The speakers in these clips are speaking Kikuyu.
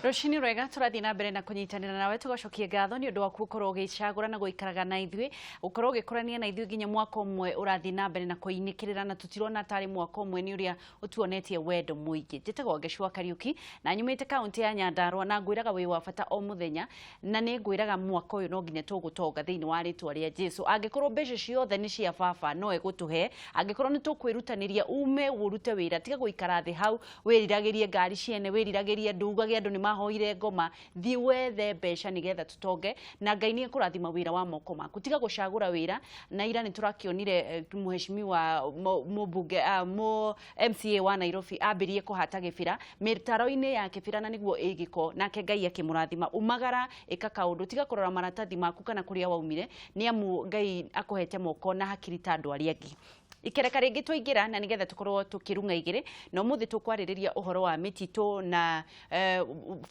Rũcinĩ rwega, tũrathiĩ na mbere na kũnyitanĩra nawe, tũgacokia ngatho nĩ ũndũ waku gũkorwo ũgĩcagũra na gũikaraga na ithuĩ, gũkorwo ũgĩkũrania na ithuĩ nginya mwaka ũmwe ũrathiĩ na mbere na kũinĩkĩrĩra, na tũtirona tarĩ mwaka ũmwe nĩ ũrĩa ũtuonetie wendo mũingĩ. Njĩtagwo Ngecua Kariuki na nyumĩte kaũntĩ ya Nyandarua, na ngwĩraga wĩ wa bata o mũthenya, na nĩ ngwĩraga mwaka ũyũ no nginya tũgũtonga thĩinĩ wa rĩtwa rĩa Jesu. Angĩkorwo mbeca ciothe nĩ cia baba, no egũtũhe angĩkorwo nĩ tũkwĩrutanĩria. Ume ũrute wĩra, tiga gũikara thĩ hau wĩriragĩrie ngari ciene, wĩriragĩrie andũ, ugage andũ nĩ mahoire ngoma. Thiĩ wethe mbeca nĩgetha tũtonge, na Ngai nĩ ekũrathima wĩra wa moko maku. Tiga gũcagũra wĩra. Na ira nĩ tũrakĩonire mheshimiwa mũmbunge, mũ MCA wa Nairobi ambĩrie kũhata gĩbĩra mĩtaro-inĩ ya kĩbĩra na nĩguo ĩ gĩko, nake Ngai akĩmũrathima. Umagara, ĩka kaũndũ, tiga kũrora maratathi maku kana kũrĩa waumire, nĩ amu Ngai akũhete moko na hakiri ta andũ arĩa angĩ. Ikereka rĩngĩ twaingĩra na nĩgetha tũkorwo tũkĩrung'a igĩrĩ, na ũmũthĩ tũkwarĩrĩria ũhoro wa mĩtitũ na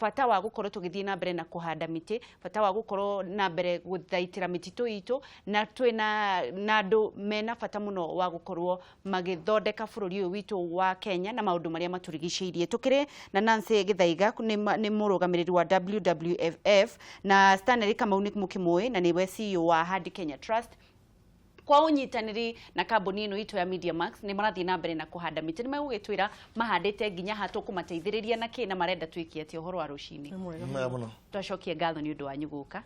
bata wa gũkorwo tũgĩthiĩ na mbere na kũhanda mĩtĩ, bata wa gũkorwo na mbere gũthaitĩra mĩtitũ itũ, na twĩna na andũ mena bata mũno wa gũkorwo magĩthondeka bũrũri ũyũ witũ wa Kenya na maũndũ marĩa matũrigicĩirie. Tũkĩrĩ na Nancy Gĩthaiga, nĩ mũrũgamĩrĩri wa WWF, na Stanley Kamau nĩ mũkĩmũĩ na nĩwe CEO wa Hadi Kenya Trust. Kwa ũnyitanĩri na kambuni ĩno itũ ya Media Max, nĩ marathiĩ na mbere na kũhanda mĩtĩ. Nĩ megũgĩtwĩra mahandĩte nginya ha, tũkũmateithĩrĩria na kĩ, na marenda twĩke atĩa. Ũhoro wa rũcinĩ? Mwega mũno. Twacokia ngatho nĩ ũndũ wanyu gũka,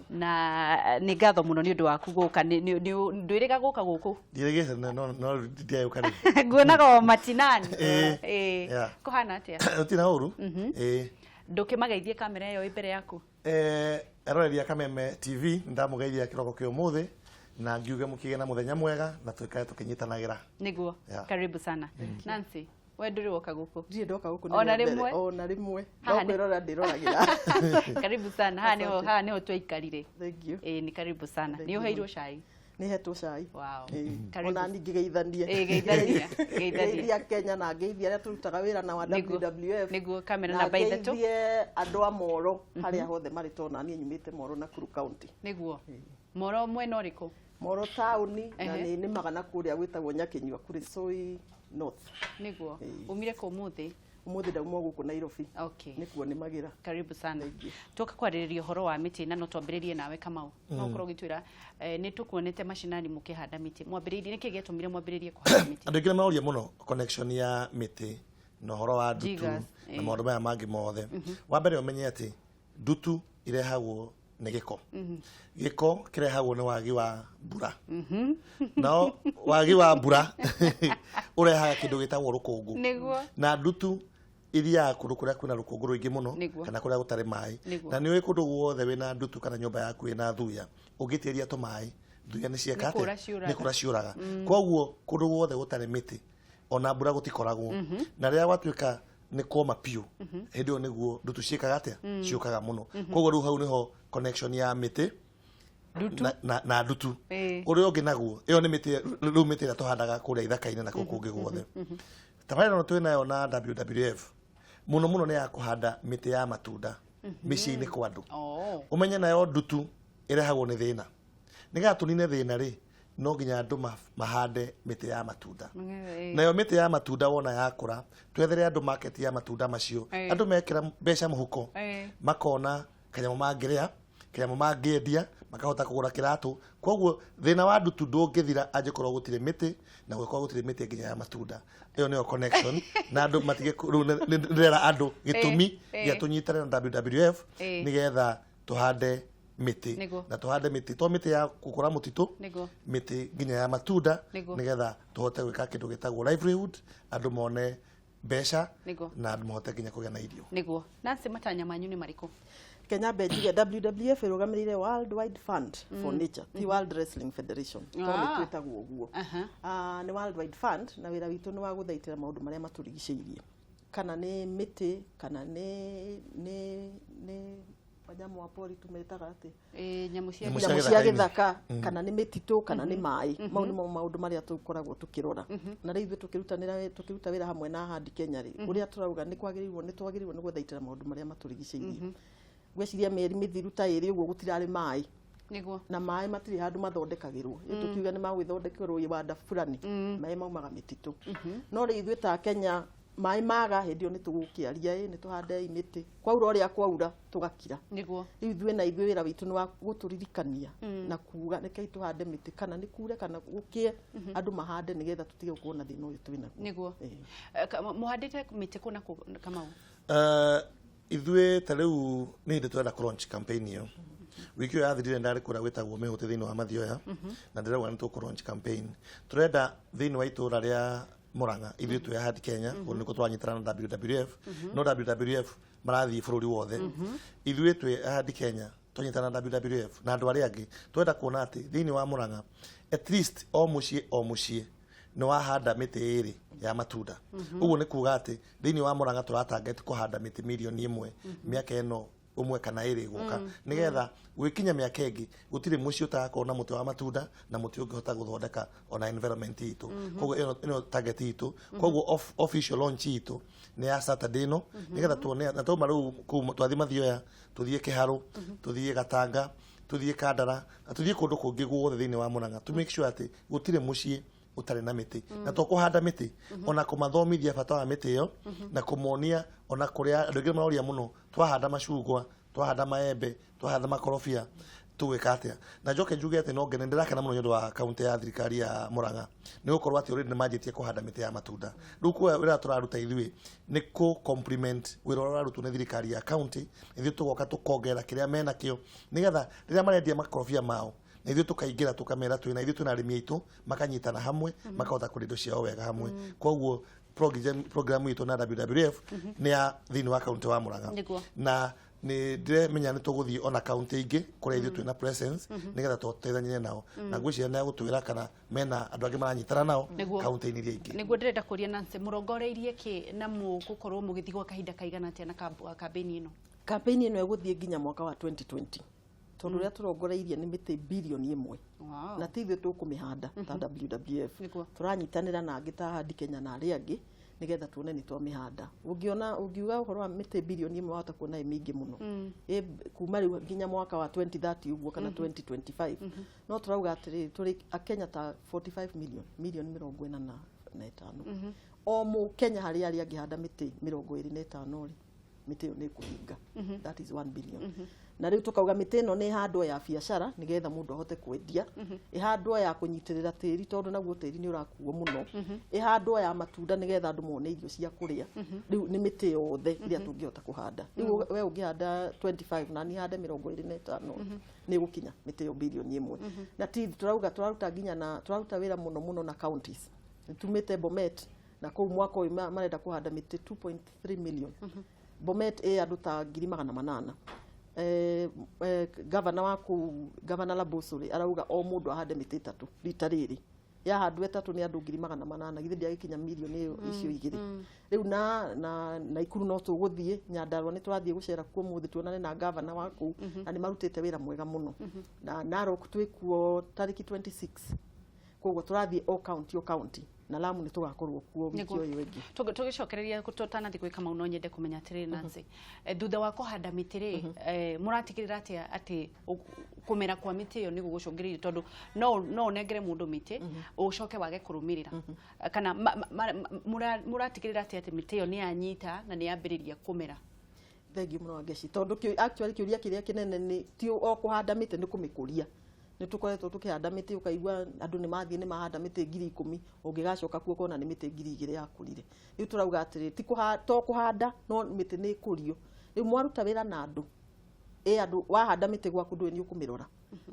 na nĩ ngatho mũno nĩ ũndũ waku gũka. Ndwĩrĩga gũka gũkũ? Ndirĩgĩte, no ndiayũka rĩu. Nguonaga o matinani. Ĩĩ. Ĩĩ. Yeah. Kũhana atĩa? Gũtirĩ ũru. Ĩĩ. Ndũkĩmageithie kamera ĩyo ĩ mbere yaku. Eroreri a Kameme TV, ndamũgeithia kĩroko kĩa ũmũthĩ na ngiuge mũkĩgĩe na mũthenya mwega na tũikare tũkĩnyitanagĩra. Nĩguo. Yeah. Karibu sana, Nancy. We ndũrĩ woka gũkũ? Ndirĩ ndoka gũkũ, nĩ Ona rĩa mbere. rĩmwe? Ona rĩmwe no Haha kwĩrora ndĩroragĩra. Karibu sana, haha nĩho. Asante. Haha nĩho twaikarire. Thank you. Ĩĩ, nĩ karibu sana. Thank Nĩ you. ũheirwo cai? Nĩ hetwo cai. Wow. Ĩĩ. Karibu. Ona niĩ ngĩgeithanie. Ĩĩ, geithania, geithania. Ngeithia Kenya na ngeithia arĩa tũrutaga wĩra na wa WWF. Nĩguo, kamera na namba 3. Ngeithie andũ a Moro harĩa hothe marĩ, tondũ na niĩ nyumĩte Moro, Nakuru County. Nĩguo, Moro mwena ũrĩkũ? Moro taũni na nĩ nĩmaga na kũrĩa gwĩtagwo Nyakinyua, Kuresoi North. Nĩguo. Ĩĩ. Umire kũ ũmũthĩ? Ũmũthĩ ndauma gũkũ Nairobi. Okay. Nĩkuo nĩmagĩra. Karibu sana. Thank you. Tũka kwarĩrĩria ũhoro wa mĩtĩ, na no twambĩrĩrie nawe Kamau. No ũkorwo ũgĩtwĩra, nĩ tũkuonete macinani mũkĩhanda mĩtĩ. Mwambĩrĩirie nĩkĩ gĩatũmire mwambĩrĩrie kũhanda mĩtĩ? Andũ aingĩ nĩ maroria mũno connection ya mĩtĩ na ũhoro wa ndutu Jiggers, na maũndũ maya mangĩ mothe. Wa mbere ũmenye atĩ ndutu irehagwo nĩ gĩko. Gĩko kĩrehagwo nĩ wagi wa mbura. Nao wagi wa mbura ũrehaga kĩndũ gĩtagwo rũkũngũ. Na ndutu ithiaga kũndũ kũrĩa kwĩna rũkũngũ rũingĩ mũno kana kũrĩa gũtarĩ maĩ. Na nĩ ũĩ kũndũ guothe wĩna ndutu kana nyũmba yaku ĩna thuya, ũngĩtĩria tũmaĩ, thuya nĩ cieka Nĩ kũra atĩa? ciũraga. Nĩ kũra ciũraga. Koguo kũndũ guothe gũtarĩ mĩtĩ, ona mbura gũtikoragwo. Na rĩrĩa gwatuĩka nĩ kũoma biũ, hĩndĩ ĩyo nĩguo ndutu ciĩkaga atĩa? Ciũkaga mũno. Koguo rĩu hau nĩho connection ya mĩtĩ Ndutu. na ndutu. Ũrĩa ũngĩ naguo, ĩyo nĩ mĩtĩ, rĩu mĩtĩ ĩrĩa tũhandaga kũrĩa ithaka-inĩ na kũu kũngĩ guothe. Tabarĩra ĩno twĩ nayo na WWF mũno mũno nĩ ya kũhanda mĩtĩ ya matunda mĩciĩ-inĩ kwa andũ. Ũmenye nayo ndutu ĩrehagwo nĩ thĩna. Nĩgetha tũnine thĩna rĩ, no nginya andũ mahande mĩtĩ ya matunda. Nayo mĩtĩ ya matunda wona yakũra, twethere andũ market ya matunda macio. Andũ mekĩra mbeca mũhuko, makona kanyamũ mangĩrĩa, kanyamũ mangĩendia, makahota kũgũra kĩratũ. Koguo thĩna wa ndutu ndũngĩthira angĩkorwo gũtirĩ mĩtĩ, na gũkorwo gũtirĩ mĩtĩ nginya ya matunda. Ĩyo nĩyo connection, na andũ matige rĩu ndĩrera andũ gĩtũmi gĩa tũnyitane na WWF nĩgetha tũhande mĩtĩ. Na tũhande mĩtĩ to mĩtĩ ya gũkũra mũtitũ, mĩtĩ nginya ya matunda, nĩgetha tũhote gwĩka kĩndũ gĩtagwo livelihood, andũ mone mbeca na andũ mahote nginya kũgĩa na irio. Nĩguo. Nancy, matanya manyu nĩ marĩkũ? Kenya mbe njuge WWF ĩrũgamĩrĩire World Wide Fund for Nature, ti World Wrestling Federation, tondũ nĩ twĩtagwo ũguo. Ah, nĩ World Wide Fund, na wĩra witũ nĩ wa gũthaitĩra maũndũ marĩa matũrigicĩirie, kana nĩ mĩtĩ, kana nĩ wanyama wa pori, tumetaga atĩ? Nyamũ cia Nyamũ cia nyamũ cia gĩthaka-inĩ. Gĩthaka, kana nĩ mĩtitũ, kana nĩ maĩ. Mau nĩmo maũndũ marĩa tũkoragwo tũkĩrora. Na rĩu ithuĩ tũkĩrutanĩra, tũkĩruta wĩra hamwe na Ahadi Kenya rĩ, ũrĩa tũrauga nĩ kwagĩrĩirwo, nĩ twagĩrĩirwo nĩ gũthaitĩra maũndũ marĩa matũrigicĩirie. Ngwĩciria mĩeri mĩthiru ta 2 ũguo gũtirarĩ maĩ. Na maĩ matirĩ handũ mathondekagĩrwo. Rĩu tũkiuga nĩ magwĩthondekerwo iwanda fulani, maĩ maumaga mĩtitũ. No rĩu ithuĩ ta Kenya Maĩ maga hĩndĩ ĩyo nĩ tũgũkĩaria, ĩ nĩ tũhandei mĩtĩ, kwaura ũrĩa kwaura tũgakira. Rĩu ithuĩ na ithuĩ wĩra witũ nĩ wa gũtũririkania na kuga rekei tũhande mĩtĩ, kana nĩ kure kana gũkĩe, andũ mahande nĩgetha tũtige gũkorwo na thĩna ũyũ twĩ naguo. Mũhandĩte mĩtĩ kũ na kũ, Kamau? Ithuĩ ta rĩu nĩ hĩndĩ tũrenda kũ launch campaign ĩyo. Wiki ĩyo yathirire ndarĩ kũrĩa gwĩtagwo Mĩhũtĩ thĩinĩ wa Mathioya, na ndĩrauga nĩ tũkũ launch campaign. Tũrenda thĩinĩ wa itũra rĩa Murang'a, ithuĩ twĩ Ahadi Kenya, kũu nĩkuo tũranyitana na WWF, no WWF marathiĩ bũrũri wothe. Ithuĩ twĩ Ahadi Kenya twanyitana na WWF na andũ arĩa angĩ, tũrenda kuona atĩ thĩinĩ wa Murang'a at least o mũciĩ o mũciĩ nĩ wahanda mĩtĩ ĩrĩ ya matunda. Ũguo nĩ kuga atĩ thĩinĩ wa Murang'a tũratarget kũhanda mĩtĩ 1 million mĩaka ĩno ũmwe kana ĩrĩ gũka, nĩgetha gwĩkinya mĩaka ĩngĩ gũtirĩ mũciĩ ũtagakorwo na mũtĩ wa matunda na mũtĩ ũngĩhota gũthondeka ona environment itũ. Koguo ĩno ĩno target itũ. Koguo official launch itũ nĩ ya Saturday ĩno, nĩgetha tuone na twauma rĩu kũu twathiĩ Mathioya, tũthiĩ Kĩharũ, tũthiĩ Gatanga, tũthiĩ Kandara na tũthiĩ kũndũ kũngĩ guothe thĩinĩ wa Murang'a, to make sure atĩ gũtirĩ mũciĩ ũtarĩ na mĩtĩ. Na to kũhanda mĩtĩ, ona kũmathomithia bata wa mĩtĩ ĩyo na kũmonia ona kũrĩa andũ aingĩ maroria mũno, twahanda macungwa, twahanda maembe, twahanda makorobia, tũgwĩka atĩa? Na njoke njuge atĩ no ngene, ndĩrakena mũno nĩ ũndũ wa kaunti ya thirikari ya Murang'a, nĩ gũkorwo atĩ already nĩ manjĩtie kũhanda mĩtĩ ya matunda. Rĩu kuoya wĩra tũraruta ithuĩ nĩ kũ complement wĩra ũrĩa ũrarutwo nĩ thirikari ya kaunti. Ithuĩ tũgoka tũkongerera kĩrĩa menakĩo, nĩgetha rĩrĩa marendia makorobia mao, na ithuĩ tũkaingĩra tũkamera twĩna ithuĩ twĩna arĩmi aitũ, makanyitana hamwe, makahota kwendia indo ciao wega hamwe. Koguo program itũ na WWF nĩ ya thĩinĩ wa kaunti wa Murang'a. Na nĩ ndĩremenya nĩ tũgũthiĩ ona kaunti ingĩ kũrĩa ithuĩ twĩna presence, nĩgetha tũteithanie nao, na ngwĩciria nĩ agũtwĩra kana mena andũ angĩ maranyitana nao kaunti-inĩ iria ingĩ. Nĩguo ndĩrenda kũria Nancy, mũrongoreirie kĩ na mũgũkorwo mũgĩthiĩ gwa kahinda kaigana atĩa na kambĩni ĩno? Campaign ĩno ĩgũthiĩ nginya mwaka wa 2020, tondũ ũrĩa tũrongoreirie nĩ mĩtĩ 1 billion. Na ti ithuĩ tũkũmĩhanda ta WWF, tũranyitanĩra na angĩ ta Ahadi Kenya na arĩa angĩ, nĩgetha tuone nĩ twamĩhanda. Ũngĩona ũngiuga ũhoro wa mĩtĩ 1 billion wahota kuona ĩ mĩingĩ mũno. Ĩ kuma rĩu nginya mwaka wa 2030 ũguo kana 2025, no tũrauga atĩrĩrĩ, tũrĩ akenya ta 45 million, 45 million. O mũkenya harĩa arĩa angĩhanda mĩtĩ 25 rĩ, mĩtĩ ĩyo nĩ ĩkũhinga, that is 1 billion. Na rĩu tũkauga mĩtĩ ĩno nĩ ĩhandwo ya biacara, nĩgetha mũndũ ahote kwendia, ĩhandwo ya kũnyitĩrĩra tĩri, tondũ naguo tĩri nĩ ũrakuo mũno, ĩhandwo ya matunda, nĩgetha andũ mone irio cia kũrĩa. Rĩu nĩ mĩtĩ yothe ĩrĩa tũngĩhota kũhanda. Rĩu we ũngĩhanda 25 na niĩ hande 25, nĩ ĩgũkinya mĩtĩ ĩyo 1 billion. Na ti tũrauga tũraruta nginya na tũraruta wĩra mũno mũno na counties. Nĩ tumĩte Bomet na kũu mwaka ũyũ marenda kũhanda mĩtĩ 2.3 million. Bomet ĩ andũ ta 800,000. Gavana wa kũu, Gavana Laboso rĩ, arauga o mũndũ ahande mĩtĩ ĩtatũ rita rĩrĩ. Yahandwo ĩtatũ nĩ andũ 800,000, githĩ ndĩagĩkinya mirioni ĩyo icio igĩrĩ? Rĩu na Naikuru no tũgũthiĩ, Nyandarua nĩ tũrathiĩ gũcera kuo ũmũthĩ, tuonane na gavana wa kũu, na nĩ marutĩte wĩra mwega mũno. Na Narok twĩkuo tarĩki 26. Koguo tũrathiĩ o county o county, na Lamu nĩ tũgakorwo kuo wiki ũyũ ĩngĩ. Tũgĩcokereria tũtanathiĩ gwĩ Kamau, no nyende kũmenya atĩrĩrĩ, Nancy, thutha wa kũhanda mĩtĩ rĩ, mũratigĩrĩra atĩa atĩ kũmera kwa mĩtĩ ĩyo nĩ gũgũcũngĩrĩria? Tondũ no ũnengere mũndũ mĩtĩ ũcoke wage kũrũmĩrĩra. Kana mũratigĩrĩra atĩa atĩ mĩtĩ ĩyo nĩ yanyita na nĩ yambĩrĩria kũmera? Thengiũ mũno, Wangeci, tondũ actually kĩũria kĩrĩa kĩnene nĩ ti o kũhanda mĩtĩ, nĩ kũmĩkũria. Nĩ tũkoretwo tũkĩhanda mĩtĩ, ũkaigua andũ nĩ mathiĩ nĩ mahanda mĩtĩ 10,000, ũngĩgacoka kuo ũkona nĩ mĩtĩ 2,000 yakũrire. Rĩu tũrauga atĩrĩ, ti to kũhanda, no mĩtĩ nĩ ĩkũrio. Rĩu mwaruta wĩra na andũ, ĩ andũ wahanda mĩtĩ gwaku ndũĩ nĩ ũkũmĩrora.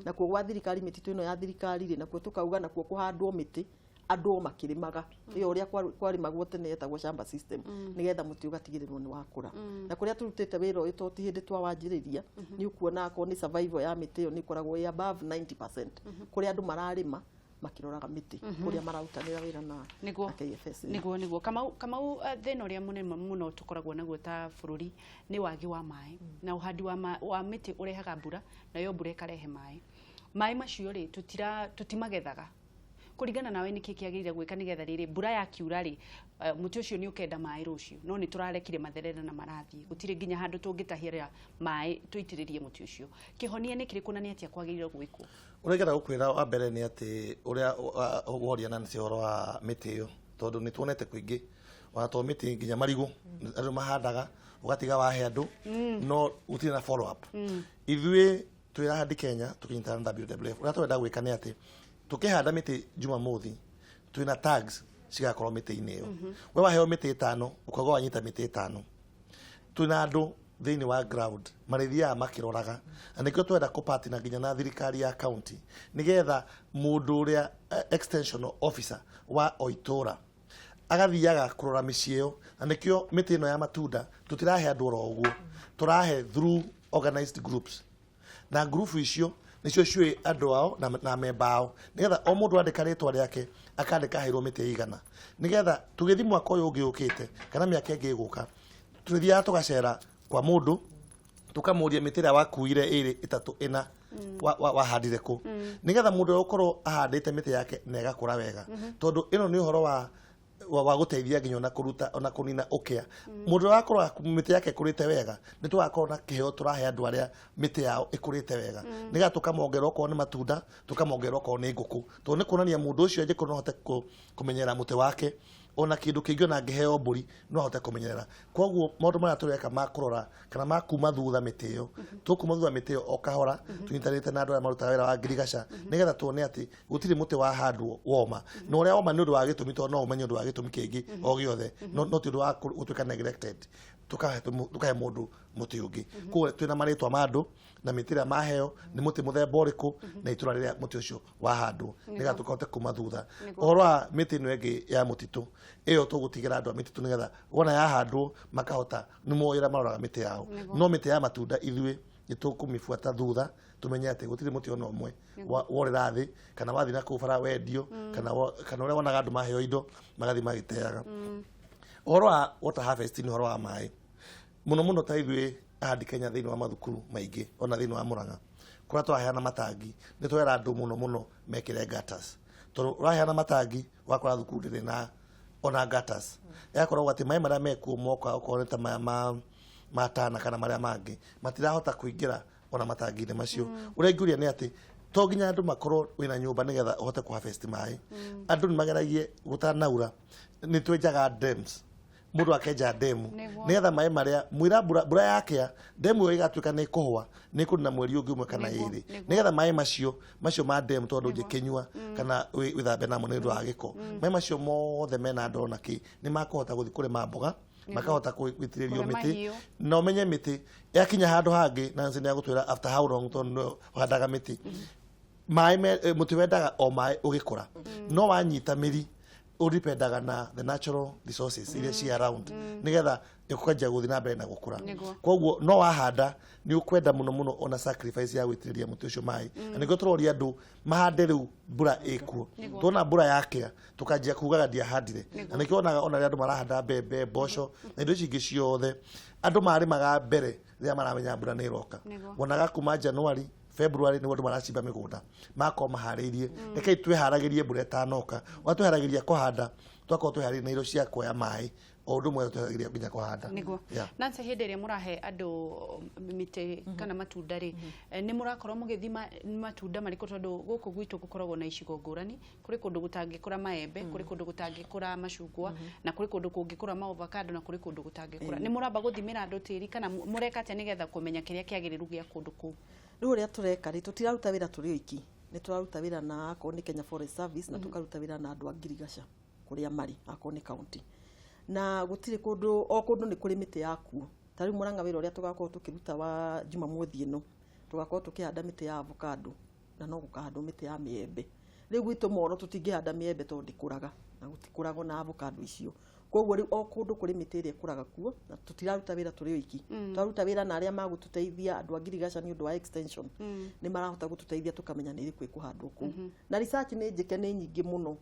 Nakuo gwa thirikari, mĩtitũ ĩno ya thirikari rĩ, nakuo tũkauga nakuo kũhandwo mĩtĩ, andũ o makĩrĩmaga ĩyo ũrĩa kwarĩmagwo tene yetagwo shamba system, nĩgetha mũtĩ ũgatigĩrĩrwo nĩ wakũra. Na kũrĩa tũrutĩte wĩra ũyũ, to ti hĩndĩ twawanjĩrĩria, nĩ ũkuona akorwo nĩ survival ya mĩtĩ ĩyo nĩ ĩkoragwo ĩ above 90% kũrĩa andũ mararĩma makĩroraga mĩtĩ, kũrĩa mararutanĩra wĩra na na KFS. Nĩguo Kamau, thĩna ũrĩa mũnene mũno tũkoragwo naguo ta bũrũri nĩ wagi wa maĩ, na ũhandi wa mĩtĩ ũrehaga mbura, nayo mbura ĩkarehe maĩ. Maĩ macio rĩ, tũtimagethaga. Kũringana nawe, nĩkĩ kĩagĩrĩire gwĩka nĩgetha rĩrĩ mbura yakiura rĩ, mũtĩ ũcio nĩ ũkenda maĩ rũciũ, no nĩ tũrarekire matherere na marathiĩ, gũtirĩ nginya handũ tũngĩtahĩra maĩ tũitĩrĩrie mũtĩ ũcio? Kĩhonia nĩ kĩrĩkũ na nĩ atĩa kwagĩrĩire gwĩkwo? Ũrĩa ingĩenda gũkwĩra wa mbere nĩ atĩ ũrĩa woria Nancy ũhoro wa mĩtĩ ĩyo, tondũ nĩ tuonete kũingĩ Ona to mĩtĩ, nginya marigũ andũ mahandaga, ũgatiga wahe andũ, no gũtirĩ na follow up. Ithuĩ twĩ Ahandi Kenya tũkĩnyitana na WWF, ũrĩa tũrenda gwĩka nĩ atĩ tũkĩhanda mĩtĩ Jumamothi, twĩna tags cigakorwo mĩtĩ-inĩ ĩyo. We waheo mĩtĩ 5, ũkauga wanyita mĩtĩ 5. Twĩna andũ thĩinĩ wa ground marĩthiaga makĩroraga, na nĩkĩo twenda kũpartner nginya na thirikari ya county, nĩgetha mũndũ ũrĩa extension officer wa o itũra agathiaga kũrora mĩciĩ ĩyo. Na nĩkĩo mĩtĩ ĩno ya matunda tũtirahe andũ oro ũguo, tũrahe through organized groups, na ngurubu icio nĩcio ciũĩ andũ ao na memba ao, nĩgetha o mũndũ andĩka rĩtwa rĩake, akandĩka aheirwo mĩtĩ igana, nĩgetha tũgĩthiĩ mwaka ũyũ ũngĩ ũkĩte kana mĩaka ĩngĩ ĩgũka, tũrĩthiaga tũgacera kwa mũndũ, tũkamũria mĩtĩ ĩrĩa wakuire 2, 3, 4, wahandire kũ, nĩgetha mũndũ ũrĩa ũkorwo ahandĩte mĩtĩ yake na ĩgakũra wega, tondũ ĩno nĩ ũhoro wa gũteithia nginya ona kũruta ona kũnina ũkĩa. Mũndũ ũrĩa wakorwo mĩtĩ yake ĩkũrĩte wega, nĩ tũgakorwo na kĩheo tũrahe andũ arĩa mĩtĩ yao ĩkũrĩte wega, nĩgetha tũkamongerera okorwo nĩ matunda, tũkamongerera okorwo nĩ ngũkũ, tondũ nĩ kuonania mũndũ ũcio angĩkorwo no ahote kũmenyerera mũtĩ wake, ona kĩndũ kĩngĩ, ona angĩheo mbũri no ahote kũmenyerera. Koguo maũndũ marĩa tũreka ma kũrora kana ma kuma thutha mĩtĩ ĩyo, tũkuma thutha mĩtĩ ĩyo o kahora, tũnyitanĩte na andũ arĩa marutaga wĩra wa ngirigaca, nĩgetha tuone atĩ gũtirĩ mũtĩ wahandwo woma, na ũrĩa woma nĩ ũndũ wa gĩtũmi, tondũ no ũmenye ũndũ wa gĩtũmi kĩngĩ o gĩothe, no ti ũndũ wa gũtuĩka neglected, tũkahe mũndũ mũtĩ ũngĩ. Koguo twĩna marĩtwa ma andũ na mĩtĩ ĩrĩa maheo, nĩ mũtĩ mũthemba ũrĩkũ, na itũra rĩrĩa mũtĩ ũcio wahandwo, nĩgetha tũkahote kuma thutha. Ũhoro wa mĩtĩ ĩno ĩngĩ ya mũtitũ, ĩyo tũgũtigĩra andũ a mĩtitũ, nĩgetha wona yahandwo makahota nĩ moĩ ũrĩa maroraga mĩtĩ yao. No mĩtĩ ya matunda, ithuĩ nĩ tũkũmĩbuata thutha, tũmenye atĩ gũtirĩ mũtĩ ona ũmwe worĩra thĩ kana wathiĩ na kũu bara wendio, kana ũrĩa wonaga andũ maheo indo magathiĩ magĩteaga. Ũhoro wa water harvesting nĩ ũhoro wa maĩ mũno mũno. Ta ithuĩ Ahandi Kenya, thĩinĩ wa mathukuru maingĩ, ona thĩinĩ wa Murang'a kũrĩa tũraheana matangi, nĩ twera andũ mũno mũno mekĩre gutters, tondũ ũraheana matangi ũgakora thukuru ndĩrĩ na ona gutters, ĩgakorwo atĩ maĩ marĩa mekuo moka, okorwo nĩ ta maya ma Tana kana marĩa mangĩ, matirahota kũingĩra ona matangi-inĩ macio. Ũrĩa ingĩũria nĩ atĩ to nginya andũ makorwo wĩna nyũmba nĩgetha ũhote kũ harvest maĩ. Andũ nĩ mageragie gũtanaura, nĩ twenjaga dams, mũndũ akenja ndemu, nĩgetha maĩ marĩa mwĩra mbura yakĩa, ndemu ĩyo ĩgatuĩka nĩ ĩkũhũa, nĩ ĩkũnina mweri ũngĩ ũmwe kana 2, nĩgetha maĩ macio ma ndemu, tondũ ndũngĩkĩnyua kana wĩthambe namo nĩ ũndũ wa gĩko, maĩ macio mothe mena ndoro na kĩ, nĩ makũhota gũthiĩ kũrĩma mboga, makahota gũitĩrĩrio Kũhe mĩtĩ. Mahiũ. Na ũmenye mĩtĩ yakinya handũ hangĩ, na nĩ agũtwĩra after how long, tondũ nĩwe ũhandaga mĩtĩ. Maĩ mũtĩ wendaga o maĩ ũgĩkũra, no wanyita mĩri ũdipendaga na the natural resources iria ci around, nĩgetha ĩkwanjia gũthiĩ na mbere na gũkũra. Koguo no wahanda, nĩ ũkwenda mũno mũno ona sacrifice ya gũitĩrĩria mũtĩ ũcio maĩ, na nĩkĩo tũroria andũ mahande rĩu mbura ĩkuo. Tuona mbura yakĩa, tũkanjia kugaga ndiahandire. Na nĩkĩo onaga ona rĩrĩa andũ marahanda mbembe, mboco na indo ici ingĩ ciothe, andũ marĩmaga mbere rĩrĩa maramenya mbura nĩ ĩroka. Wonaga kuma January, February nĩguo andũ maracimba mĩgũnda, magakorwo maharĩirie. Rekei twĩharagĩrie mbura ĩtanoka. Ũrĩa twĩharagĩria kũhanda, twakorwo twĩharĩirie na indo cia kuoya maĩ, o ũndũ ũmwe twĩharagĩria nginya kũhanda. Nancy, hĩndĩ ĩrĩa mũrahe andũ mĩtĩ kana matunda rĩ, nĩ mũrakorwo mũgĩthima nĩ matunda marĩkũ? Tondũ gũkũ gwitũ gũkoragwo na icigo ngũrani, kũrĩ kũndũ gũtangĩkũra maembe, kũrĩ kũndũ gũtangĩkũra macungwa, na kũrĩ kũndũ kũngĩkũra maovacado, na kũrĩ kũndũ gũtangĩkũra. Nĩ mũramba gũthimĩra andũ tĩri, kana mũreka atĩa nĩgetha kũmenya kĩrĩa kĩagĩrĩru gĩa kũndũ kũu? Rĩu ũrĩa tũreka rĩ, tũtiraruta wĩra tũrĩ oiki, nĩ tũraruta wĩra na akorwo nĩ Kenya Forest Service, na tũkaruta wĩra na andũ a ngirigaca kũrĩa marĩ, akorwo nĩ county, na gũtirĩ kũndũ, o kũndũ nĩ kũrĩ mĩtĩ yakuo. Ta rĩu Mũrang'a, wĩra ũrĩa tũgakorwo tũkĩruta wa Jumamothi ĩno, tũgakorwo tũkĩhanda mĩtĩ ya avocado, na no gũkahandwo mĩtĩ ya mĩembe. Rĩu gwitũ Moro tũtingĩhanda mĩembe tondũ ndĩkũraga, na gũtikũragwo na avocado icio. Koguo rĩu o kũndũ kũrĩ mĩtĩ ĩrĩa ĩkũraga kuo, na tũtiraruta wĩra tũrĩ oiki, tũraruta wĩra na arĩa magũtũteithia, andũ a ngirigaca, nĩ ũndũ wa extension, nĩ marahota gũtũteithia tũkamenya nĩ ĩrĩkũ ĩkũhandwo kũu. Na research nĩ njĩke, nĩ nyingĩ mũno.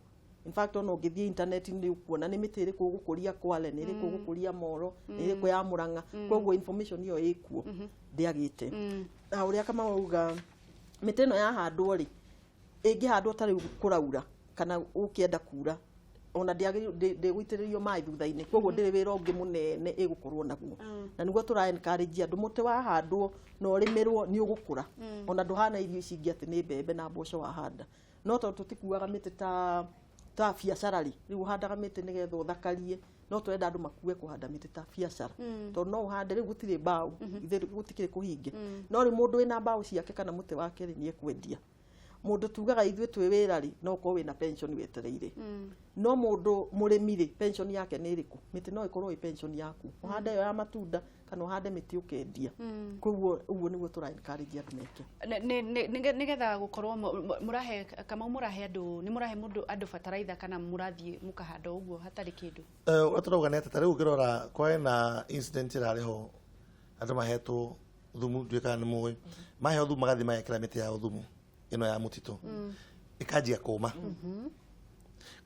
In fact, ona ũngĩthiĩ internet nĩ ũkuona nĩ mĩtĩ ĩrĩkũ ũgũkũria Kwale, nĩ ĩrĩkũ ũgũkũria Moro, nĩ ĩrĩkũ ya Mũrang'a. Koguo information ĩyo ĩkuo, ndĩagĩte. Na ũrĩa Kamau auga, mĩtĩ ĩno yahandwo rĩ, ĩngĩhandwo ta rĩu kũraura kana gũkĩenda kura, ona ndĩagĩrĩirwo ndĩgũitĩrĩrio maĩ thutha-inĩ, koguo ndĩrĩ wĩra ũngĩ mũnene ĩgũkorwo naguo. Na nĩguo tũra encourage andũ, mũtĩ wahandwo na ũrĩmĩrwo nĩ ũgũkũra, ona ndũhana irio ici ingĩ atĩ nĩ mbembe na mboco wahanda. No tondũ tũtikuaga mĩtĩ ta biacara rĩ, rĩu ũhandaga mĩtĩ nĩgetha ũthakarie. No tũrenda andũ makue kũhanda mĩtĩ ta biacara, tondũ no ũhande rĩu gũtirĩ mbaũ, ithe gũtikĩrĩ kũhinge, no rĩu mũndũ wĩna mbaũ ciake kana mũtĩ wake rĩ, nĩ ekwendia. Mũndũ tugaga ithuĩ twĩ wĩra rĩ, no ũkorwo wĩna pension wetereire, no mũndũ mũrĩmi rĩ, pension yake nĩ ĩrĩkũ? Mĩtĩ no ĩkorwo ĩ pension yaku, ũhande ĩyo ya matunda kana ũhande mĩtĩ ũkendia. Koguo ũguo nĩguo tũra encourage andũ meke. Nĩgetha gũkorwo mũrahe Kamau, mũrahe andũ, nĩ mũrahe mũndũ andũ bataraitha kana mũrathiĩ mũkahanda ũguo hatarĩ kĩndũ? Ũrĩa tũrauga nĩ atĩ ta rĩu ũngĩrora kwarĩ na incident ĩrarĩ ho, andũ mahetwo thumu, ndiũĩ kana nĩ mũĩ, maheo thumu magathiĩ magekĩra mĩtĩ yao thumu ĩno ya mũtitũ, ĩkanjia kũma.